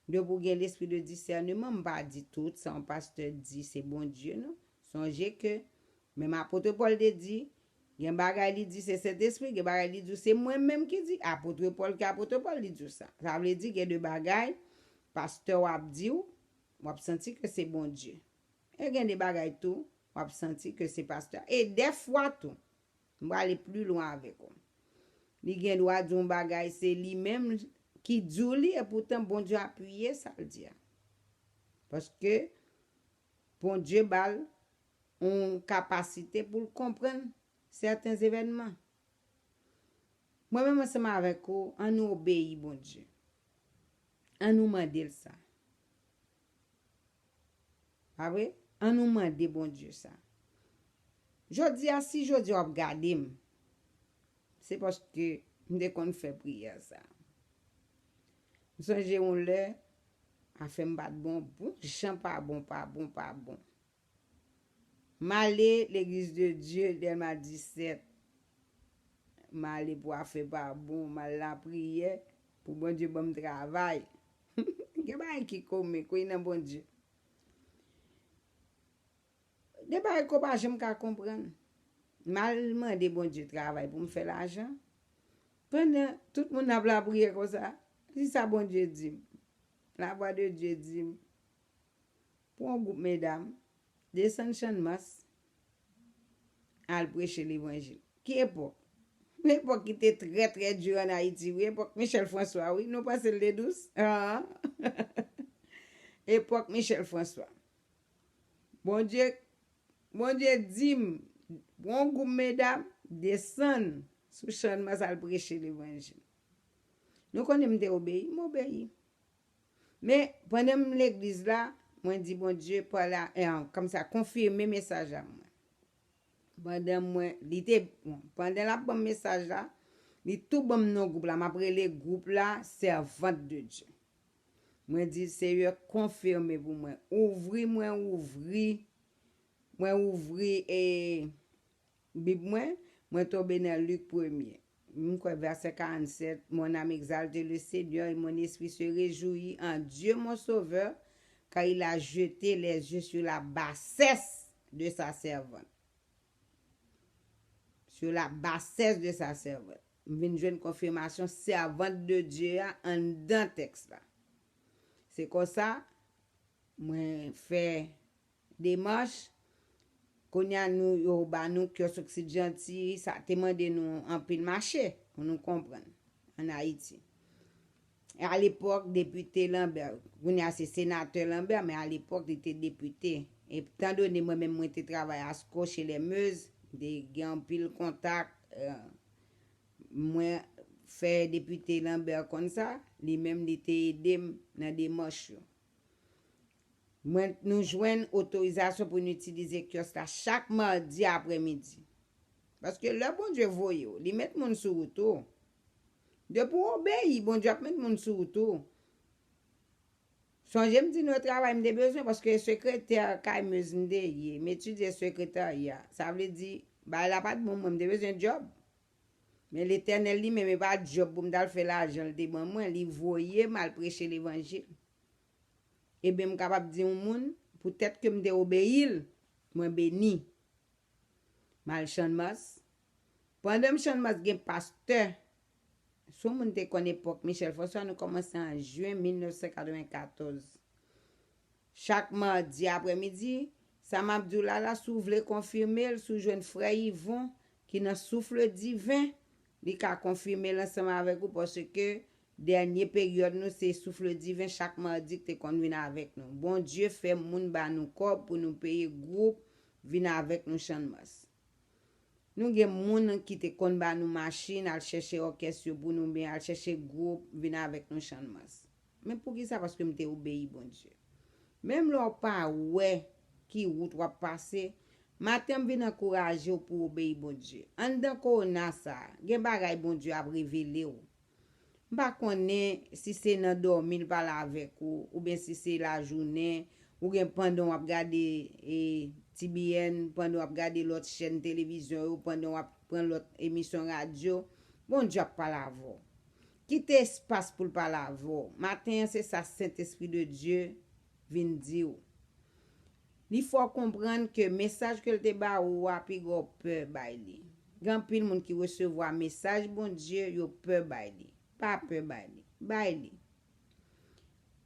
Depi w gen lespri de disèneman, m pa di tout sa yon pastè di se Bondye, non. Sonje ke Menm apot Pòl te di, gen bagay li di se Sentespri, gen bagay li di w se mwen menm ki di. Apot Pòl ki apot Pòl, li di w sa. Sa vle di gen de bagay pastè w ap di w, w ap santi ke se Bondye. E gen de bagay tou, w ap santi ke se pastè. E dèfwa tou, m prale pli lwen avèk ou. Li gen dwa di yon bagay, se li menm ki di w li, epoutan Bondye apiye sa l di a. Paske Bondye ba l yon kapasite pou l konprann sèten evènman. Mwen menm ansanm avèk ou, ann nou obeyi Bondye. Ann nou mande l sa. Pa vre? Ann nou mande Bondye sa. Jodi a, si jodi a w ap gade m, se paske m te konn fè priyè sa. M sonje yon lè, afè m pa t bon, bon jan pa bon, pa bon, pa bon. M ale Legliz de Dye, Dèlma disèt. M ale pou afè pa bon, m al lapriyè pou Bondye ban m travay. Gen bagay ki komik, wi, nan Bondye. Gen bagay ke w pa janm ka konprann. M al mande Bondye travay pou m fè lajan. Pandan tout moun ap lapriyè konsa, ki sa Bondye di m? Lavwa de Dye di m, pran yon gwoup medam, desann Channmas, al preche levanjil. Ki epòk? Yon epòk ki te trè, trè di ann Ayiti, wi, epòk Michel François, wi. Nou panse l te dous? Ah. Epòk Michel François. Bondye, Bondye di m, pran yon gwoup medam, desann sou Channmas al preche levanjil. Nou konnen m te obeyi, m obeyi. Men, pandan m legliz la, mwen di Bondye, pale, eh, kòmsa, konfime mesaj la mwen. Pandan mwen, li te, bon, pandan l ap ban m mesaj la, li tou ban m non gwoup la, m ap rele gwoup la Servante de Dieu. Mwen di, Seyè, konfime pou mwen. Ouvri, mwen ouvri, mwen ouvri, e, Bib mwen, mwen tonbe nan Lik premye. M kwè vèsè karannsèt, Mon âme exalte le Seigneur et mon esprit se réjouit en Dieu mon Sauveur, car il a jeté les yeux sur la bassesse de sa servante. Sur la bassesse de sa servante. M vin jwenn konfimasyon servante de Dieu a anndan tèks la. Se konsa, mwen fè demach. Kounye a nou, yo ba nou kyòs Oksijanti, sa te mande nou anpil mache pou nou konprann ann Ayiti. E alepòk, depite Lambert, kounye a se senatè Lambert, men alepòk li te depite. Etandone mwen menm mwen te travay a Scoche les Meuse, m te gen anpil kontak, eh, mwen fè depite Lambert konn sa, li menm li te ede m nan demach yo. Mwen, nou jwenn otorizasyon pou n itilize kyòs la chak madi aprèmidi. Paske lè Bondye voye w, li met moun sou wout ou. Depi w obeyi, Bondye ap met moun sou wout ou. Sonje m di nou travay m te bezwen, paske sekretè kay Meuse m te ye. M etidye sekretarya. Sa vle di, bagay la pa t bon, mwen m te bezwen djòb. Men Letènèl li menm, e pa djòb pou m t al fè lajan l te ban mwen, li voye m al preche levanjil. Ebyen, m kapab di yon moun, poutèt ke m te obeyi l, mwen beni. M al Channmas. Pandan m Channmas, gen pastè. Si yon moun te konn epòk Michel François, nou kòmanse an jen mil nèf san katrevenkatòz. Chak madi aprèmidi, sa m ap di w la, la, si w vle konfime l, si w jwenn frè Yvon ki nan Souffle Divin, li ka konfime l ansanm avèk ou, paske dènye peryòd nou se Souffle Divin chak madi ki te konn vin avèk nou. Bondye fè moun ba nou kòb pou nou peye gwoup vin avèk nou Channmas. Nou gen moun ki te konn ba nou machin, al chèche òkès yo pou nou, oubyen al chèche gwoup, vin avèk nou Channmas. Men poukisa? Paske m te obeyi Bondye. Menm lè w pa wè ki wout w ap pase, maten m vin ankouraje w pou w obeyi Bondye. Anndan kowona sa a, gen bagay Bondye ap revele w. M pa konnen si se nan dòmi l pale avèk ou, oubyen si se lajounen, oubyen pandan w ap gade, e, T B N, pandan w ap gade lòt chèn televizyon yo, pandan w ap pran lòt emisyon radyo, Bondye ap pale avè w. Kite espas pou l pale avè w. Maten an, se sa Sentespri de Dye vin di w. Li fè w konprann ke mesaj ke l te ba ou a, pi gwo pè bay li. Gen anpil moun ki resevwa mesaj Bondye, yo pè bay li. Pa pè bay li. Bay li.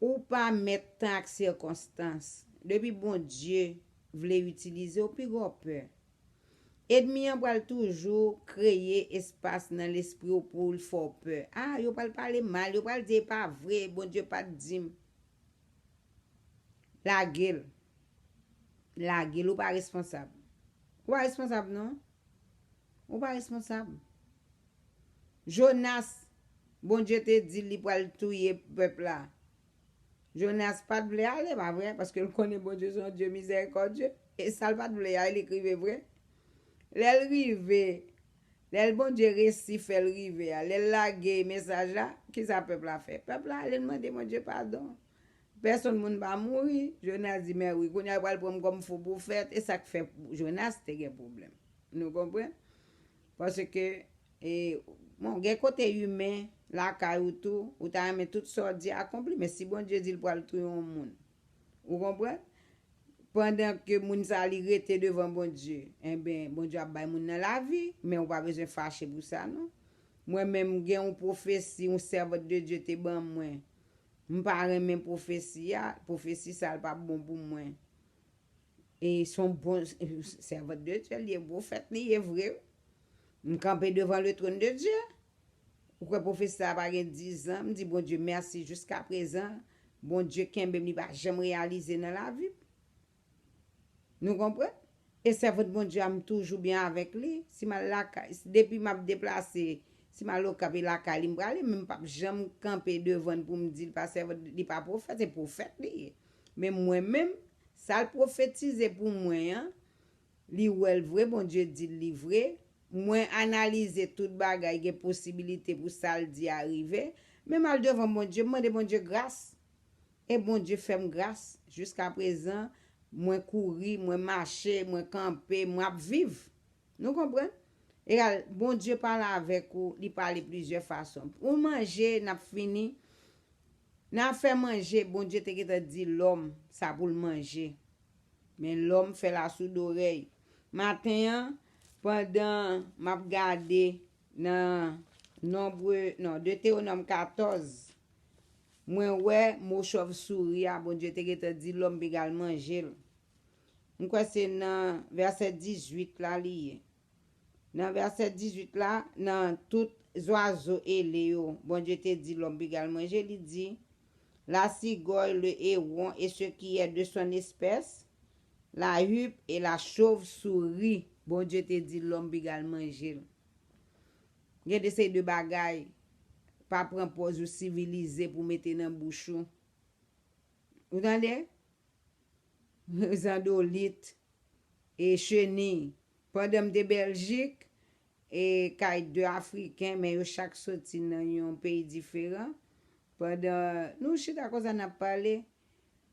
Ou pa mèt tan ak sikonstans. Depi Bondye vle itilize w, pi gwo pè. Ènmi an pral toujou kreye espas nan lespri w pou l fè w pè. Ah, yo pral pale mal, yo pral di e pa vre, Bondye pa t di m. Lage l. Lage l, ou pa responsab. Ou pa responsab, non. Ou pa responsab. Jonas, Bondye te di li pral touye pèp la. Jonas pa t vle ale, pa vre? Paske l konnen Bondye se yon Dye mizèrikòdye. E sa l pa t vle a, li k rive vre. Lè l rive, lè l Bondye resi fè l rive a, lè l lage mesaj la, kisa pèp la fè? Pèp la ale, l mande Bondye padon. Pèsonn moun pa mouri. Jonas di, "Mè wi, kounye a yo pral pran m kòm fo pwofèt." E sa k fè Jonas te gen pwoblèm. Nou konprann? Paske, e, bon, gen kote imen lakay ou tou, ou ta renmen tout sa w di akonpli, men si Bondye di l pral touye yon moun, ou konprann? Pandan ke moun sa li rete devan Bondye, enben, Bondye ap bay moun nan lavi, men ou pa bezwen fache pou sa, non. Mwen menm, gen yon pwofesi, yon sèvant de Dye te ban mwen. M pa renmen pwofesi a, pwofesi sa l pa bon pou mwen. E se yon bon sèvant de Dye, li ye pwofèt, li ye vre. M kanpe devan le trône de Dieu. Ou kwè pwofesi sa a pa gen diz an? M di Bondye mèsi jiska prezan. Bondye kenbe m, li pa janm reyalize nan lavi m. Nou konprann? E sèvant Bondye a, m toujou byen avèk li. Si m al lakay, depi m ap deplase, si m al Okap e lakay li m prale, men m p ap janm kanpe devan l pou m di l pa sèvant, li pa pwofèt, se pwofèt li ye. Men mwen menm, sa l pwofetize pou mwen an, li wè l vre, Bondye di l li vre. Mwen analize tout bagay, gen posibilite pou sa l di a rive. Men m al devan Bondye, m mande Bondye gras. E Bondye fè m gras. Jiska prezan, mwen kouri, mwen mache, mwen kanpe, mwen ap viv. Nou konprann? Egal, Bondye pale avèk ou, li pale plizyè fason. Pou manje, n ap fini. Nan afè manje, Bondye te gentan di lòm sa pou l manje. Men lòm fè lasoudorèy. Maten an, pandan m ap gade nan Nonbre, non, Detewonòm katòz, mwen wè mo chòvsouri a, Bondye te gentan di lòm piga l manje l. M kwè se nan vèsè dizuit la li ye. Nan vèsè dizuit la, nan tout zwazo ele yo, Bondye te di lòm piga l manje, li di, la cigogne, le héron et ce qui est de son espèce, la huppe et la chauve-souris, Bondye te di lòm piga l manje l. Gen de seri de bagay, pa pran pòz ou sivilize pou mete nan bouch ou. Ou tande? Zandolit, e cheni. Pandan m te Bèljik, e kay de Afriken, men yo chak soti nan yon peyi diferan. Pandan nou chita konsa n ap pale,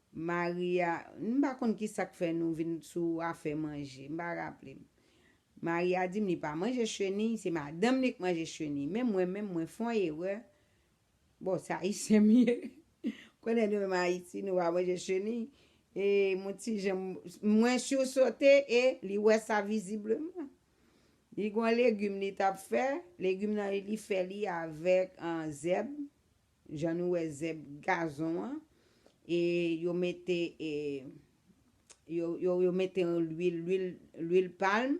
Maria, m pa konn ki sa k fè nou vin sou afè manje, m pa raple m. Maria di m li pa manje cheni, se madanm li k manje cheni. Men mwen menm, mwen fè yon erè. Bon, se ayisyen m ye. Konnen nou menm Ayiti, nou pa manje cheni. E mon ti jan, mwen sisote e li wè sa vizibleman. Li gen yon legim li t ap fè. Legim nan, li fè li avèk, ah, zèb. Jan nou wè zèb gazon an. E yo mete, e, yo, yo, yo mete yon lwil, lwil, lwil palm.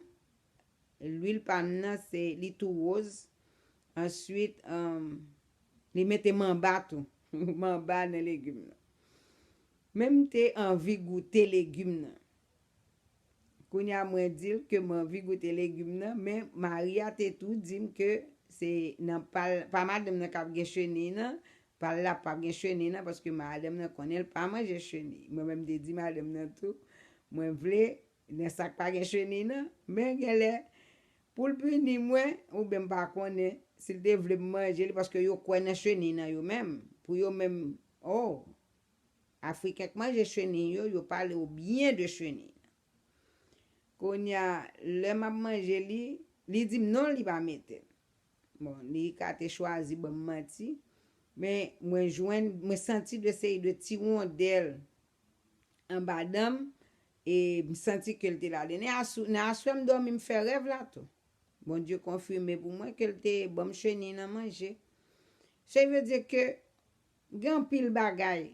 Lwil palm nan, se, li tou woz. Answit, um, li mete manba tou. Manba nan legim nan. Men m te anvi goute legim nan. Kounye a mwen di l ke m anvi goute legim nan, men Maria te tou di m ke se nan pa l, pa madanm nan k ap gen cheni nan, pa l la p ap gen cheni nan, paske madanm nan konnen l pa manje cheni. Mwen menm m te di madanm nan tou, mwen vle nan sa k pa gen cheni nan, men genlè pou l pini mwen, oubyen m pa konnen si l te vle m manje li, paske yo kwè nan cheni nan yo menm. Pou yo menm, oh, Afriken k manje cheni yo, yo pale w byen de cheni nan. Kounye a, lè m ap manje li, li di m non, li pa mete l. Bon, li ka te chwazi ban m manti, men mwen jwenn, mwen santi de seri de ti wondèl anba dan m, E m santi ke l te la. Nan aswè m dòmi, m fè rèv la tou. Bondye konfime pou mwen ke l te ban m chenil nan manje. Se vle di ke gen anpil bagay.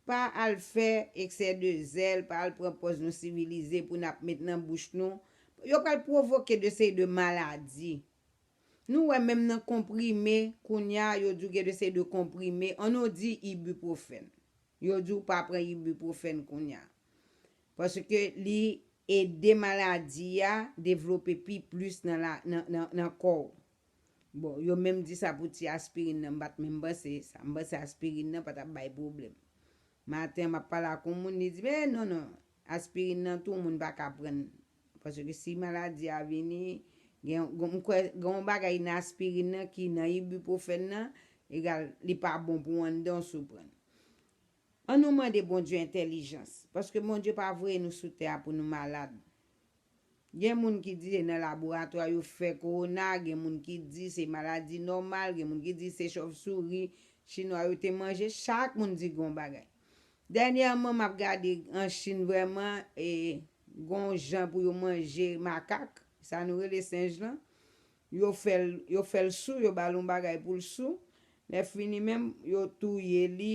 Pa al fè eksè de zèl, pa al pran pòz nou sivilize pou n ap met nan bouch nou. Yo pral pwovoke de seri de maladi. Nou wè menm nan konprime, kounye a, yo di w gen de seri de konprime, ann nou di ibuprofèn. Yo di w pa pran ibuprofèn kounye a. Paske li ede maladi a devlope pi plis nan, la, nan, nan, nan kò w. Bon, yo menm di sa pou ti aspirin nan, m pa t menm panse sa. M panse aspirin nan pa t ap bay pwoblèm. Maten, m ap pale ak yon moun, li di, men non, non, aspirin nan tou moun pa ka pran. Paske si maladi a vini, gen, gen, m kwè gen yon bagay nan aspirin nan ki nan ibuprofèn nan, egal, li pa bon pou anndan w si w pran. Ann nou mande Bondye entèlijans, paske Bondye pa voye nou sou tè a pou nou malad. Gen moun ki di se nan laboratwa yo fè kowona, gen moun ki di se maladi nòmal, gen moun ki di se chòvsouri chinwa yo te manje, chak moun di gon bagay. Dènyèman, m ap gade an Chin vrèman, e, gon jan pou yo manje makak, sa nou rele senj lan. Yo fè l, yo fè l sou, yo ba l yon bagay pou l sou. Lè fini menm, yo touye li,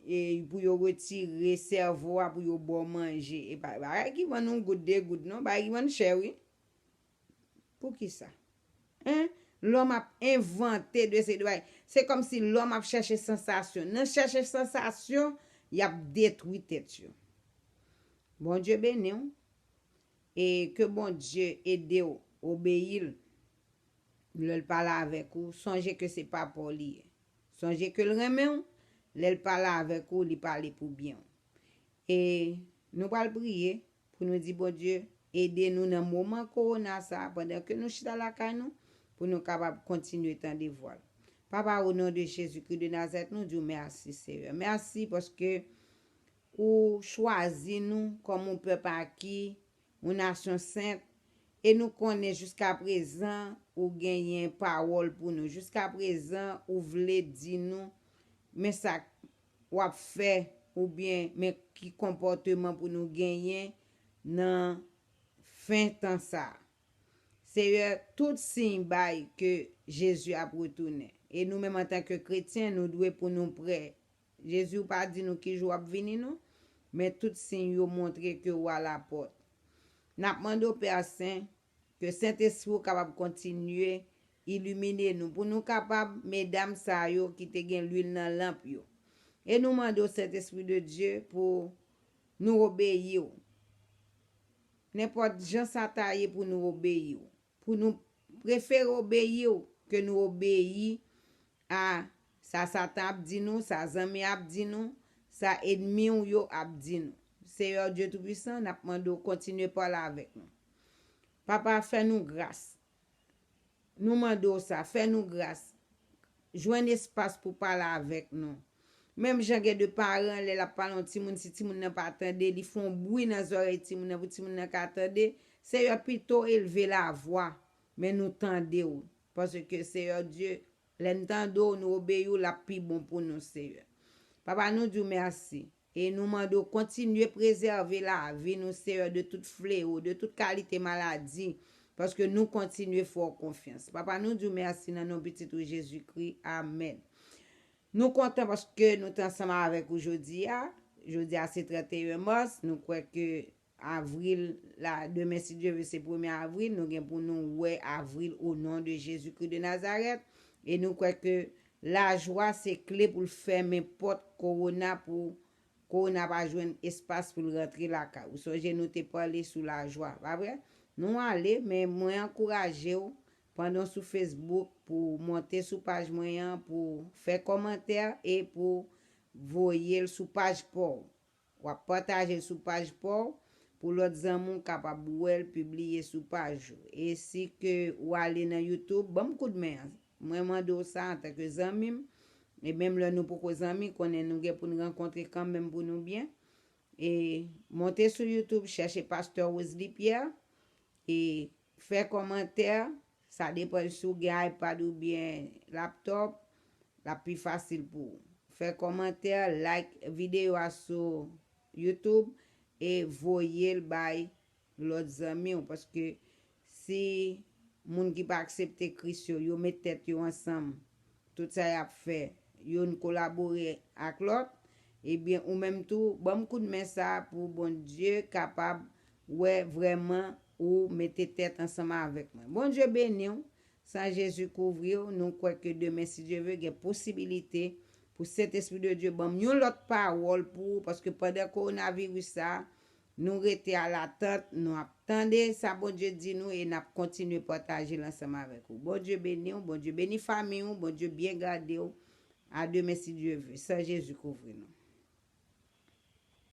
e pou yo retire sèvo a, pou yo ba w manje. E pa bagay ki vann yon goud, de goud, non. Bagay ki vann chè, wi. Poukisa? Hein? Lòm ap envante de se de bagay. Se kòmsi lòm ap chèche sansasyon. Nan chèche sansasyon, y ap detwi tèt yo. Bondye beni w. E ke Bondye ede w obeyi l. Lè l pale avèk ou, sonje ke se pa pa w li ye. Sonje ke l renmen w, lè l pale avèk ou, li pale pou byen w. E nou pral priye pou nou di Bondye ede nou nan moman kowona sa a, pandan ke nou chita lakay nou, pou nou kapab kontinye tande vwa l. Papa, o non de Jezikri de Nazarèt, nou di w mèsi, Seyè. Mèsi paske ou chwazi nou kòm yon pèp aki, yon nasyon sent, e nou konnen jiska prezan ou genyen pawòl pou nou. Jiska prezan ou vle di nou, men sa w ap fè, oubyen men ki konpòteman pou nou genyen nan fen tan sa a. Seyè, tout siy bay ke Jezi ap retounen. E nou menm antanke kretyen, nou dwe pou nou prè. Jezi, ou pa di nou ki jou w ap vini, non, men tout siy yo montre ke w alapòt. N ap mande w, Pè Sen, ke Sentespri w kapab kontinye ilimine nou, pou nou kapab, medam sa yo ki te gen lwil nan lanp yo. E nou mande w, Sentespri de Dye, pou nou obeyi w. Nenpòt jan sa ta ye pou nou obeyi w. Pou nou prefere obeyi w ke nou obeyi a sa Satan ap di nou, sa zanmi ap di nou, sa ènmi w yo ap di nou. Seyè Dye Toupisan, n ap mande w kontinye pale avèk nou. Papa, fè nou gras. Nou mande w sa, fè nou gras. Jwenn espas pou pale avèk nou. Menm jan gen de paran, lè l ap pale yon timoun, si timoun nan pa tande, li fè yon bri nan zòrèy timoun nan pou timoun nan ka tande. Seyè, pito elve lavwa, men nou tande w. Paske, Seyè Dye, lè n tande w, nou obeyi w, l ap pi bon pou nou, Seyè. Papa, nou di w mèsi. E nou mande w kontinye prezève lavi nou, Seyè, de tout flewo, de tout kalite maladi, paske nou kontinye fè w konfyans. Papa, nou di w mèsi nan non pitit ou Jezikri. Amèn. Nou kontan paske nou te ansanm avèk ou jodi a. Jodi a se trannteyen mas. Nou kwè ke avril la, demen, si Dye ve, se premye avril. Nou gen pou nou wè avril o non de Jezikri de Nazarèt. E nou kwè ke lajwa se kle pou l fèmen pòt kowona pou kowona pa jwenn espas pou l rantre lakay ou. Sonje nou te pale sou lajwa, pa vre? Nou ale, men mwen ankouraje w, pandan w sou Facebook, pou w monte sou paj mwen an, pou w fè kòmantè e pou w voye l sou paj pa w. W ap pataje l sou paj pa w, pou lòt zanmi w kapab wè l pibliye sou paj ou. E si ke w ale nan YouTube, ban m koudmen an. Mwen mande w sa antanke zanmi m, e menm lè nou poko zanmi, konnen nou gen pou n rankontre kanmenm pou nou byen. E monte sou YouTube, chèche Pastè Wesley Pierre, e fè kòmantè, sa depann si w gen iPad oubyen laptòp, l ap pi fasil pou ou. Fè kòmantè, like videyo a sou YouTube, e voye l bay lòt zanmi w. Paske si moun ki pa aksepte Kris yo, yo met tèt yo ansanm, tout sa y ap fè, youn kolabore ak lòt, ebyen, ou menm tou, ban m kout men sa pou Bondye kapab wè vrèman ou mete tèt ansanm avèk mwen. Bondye beni w, san Jezi kouvri w, nou kwè ke demen, si Dye ve, gen posibilite pou Sentespri de Dye ban m yon lòt pawòl pou ou, paske pandan kowonaviris sa, nou rete alatant, nou ap tande sa Bondye di nou e n ap kontinye pataje l ansanm avèk ou. Bondye beni w, Bondye beni fanmi w, Bondye byen gade w. A demen, si Dye ve, san Jezi kouvri nou.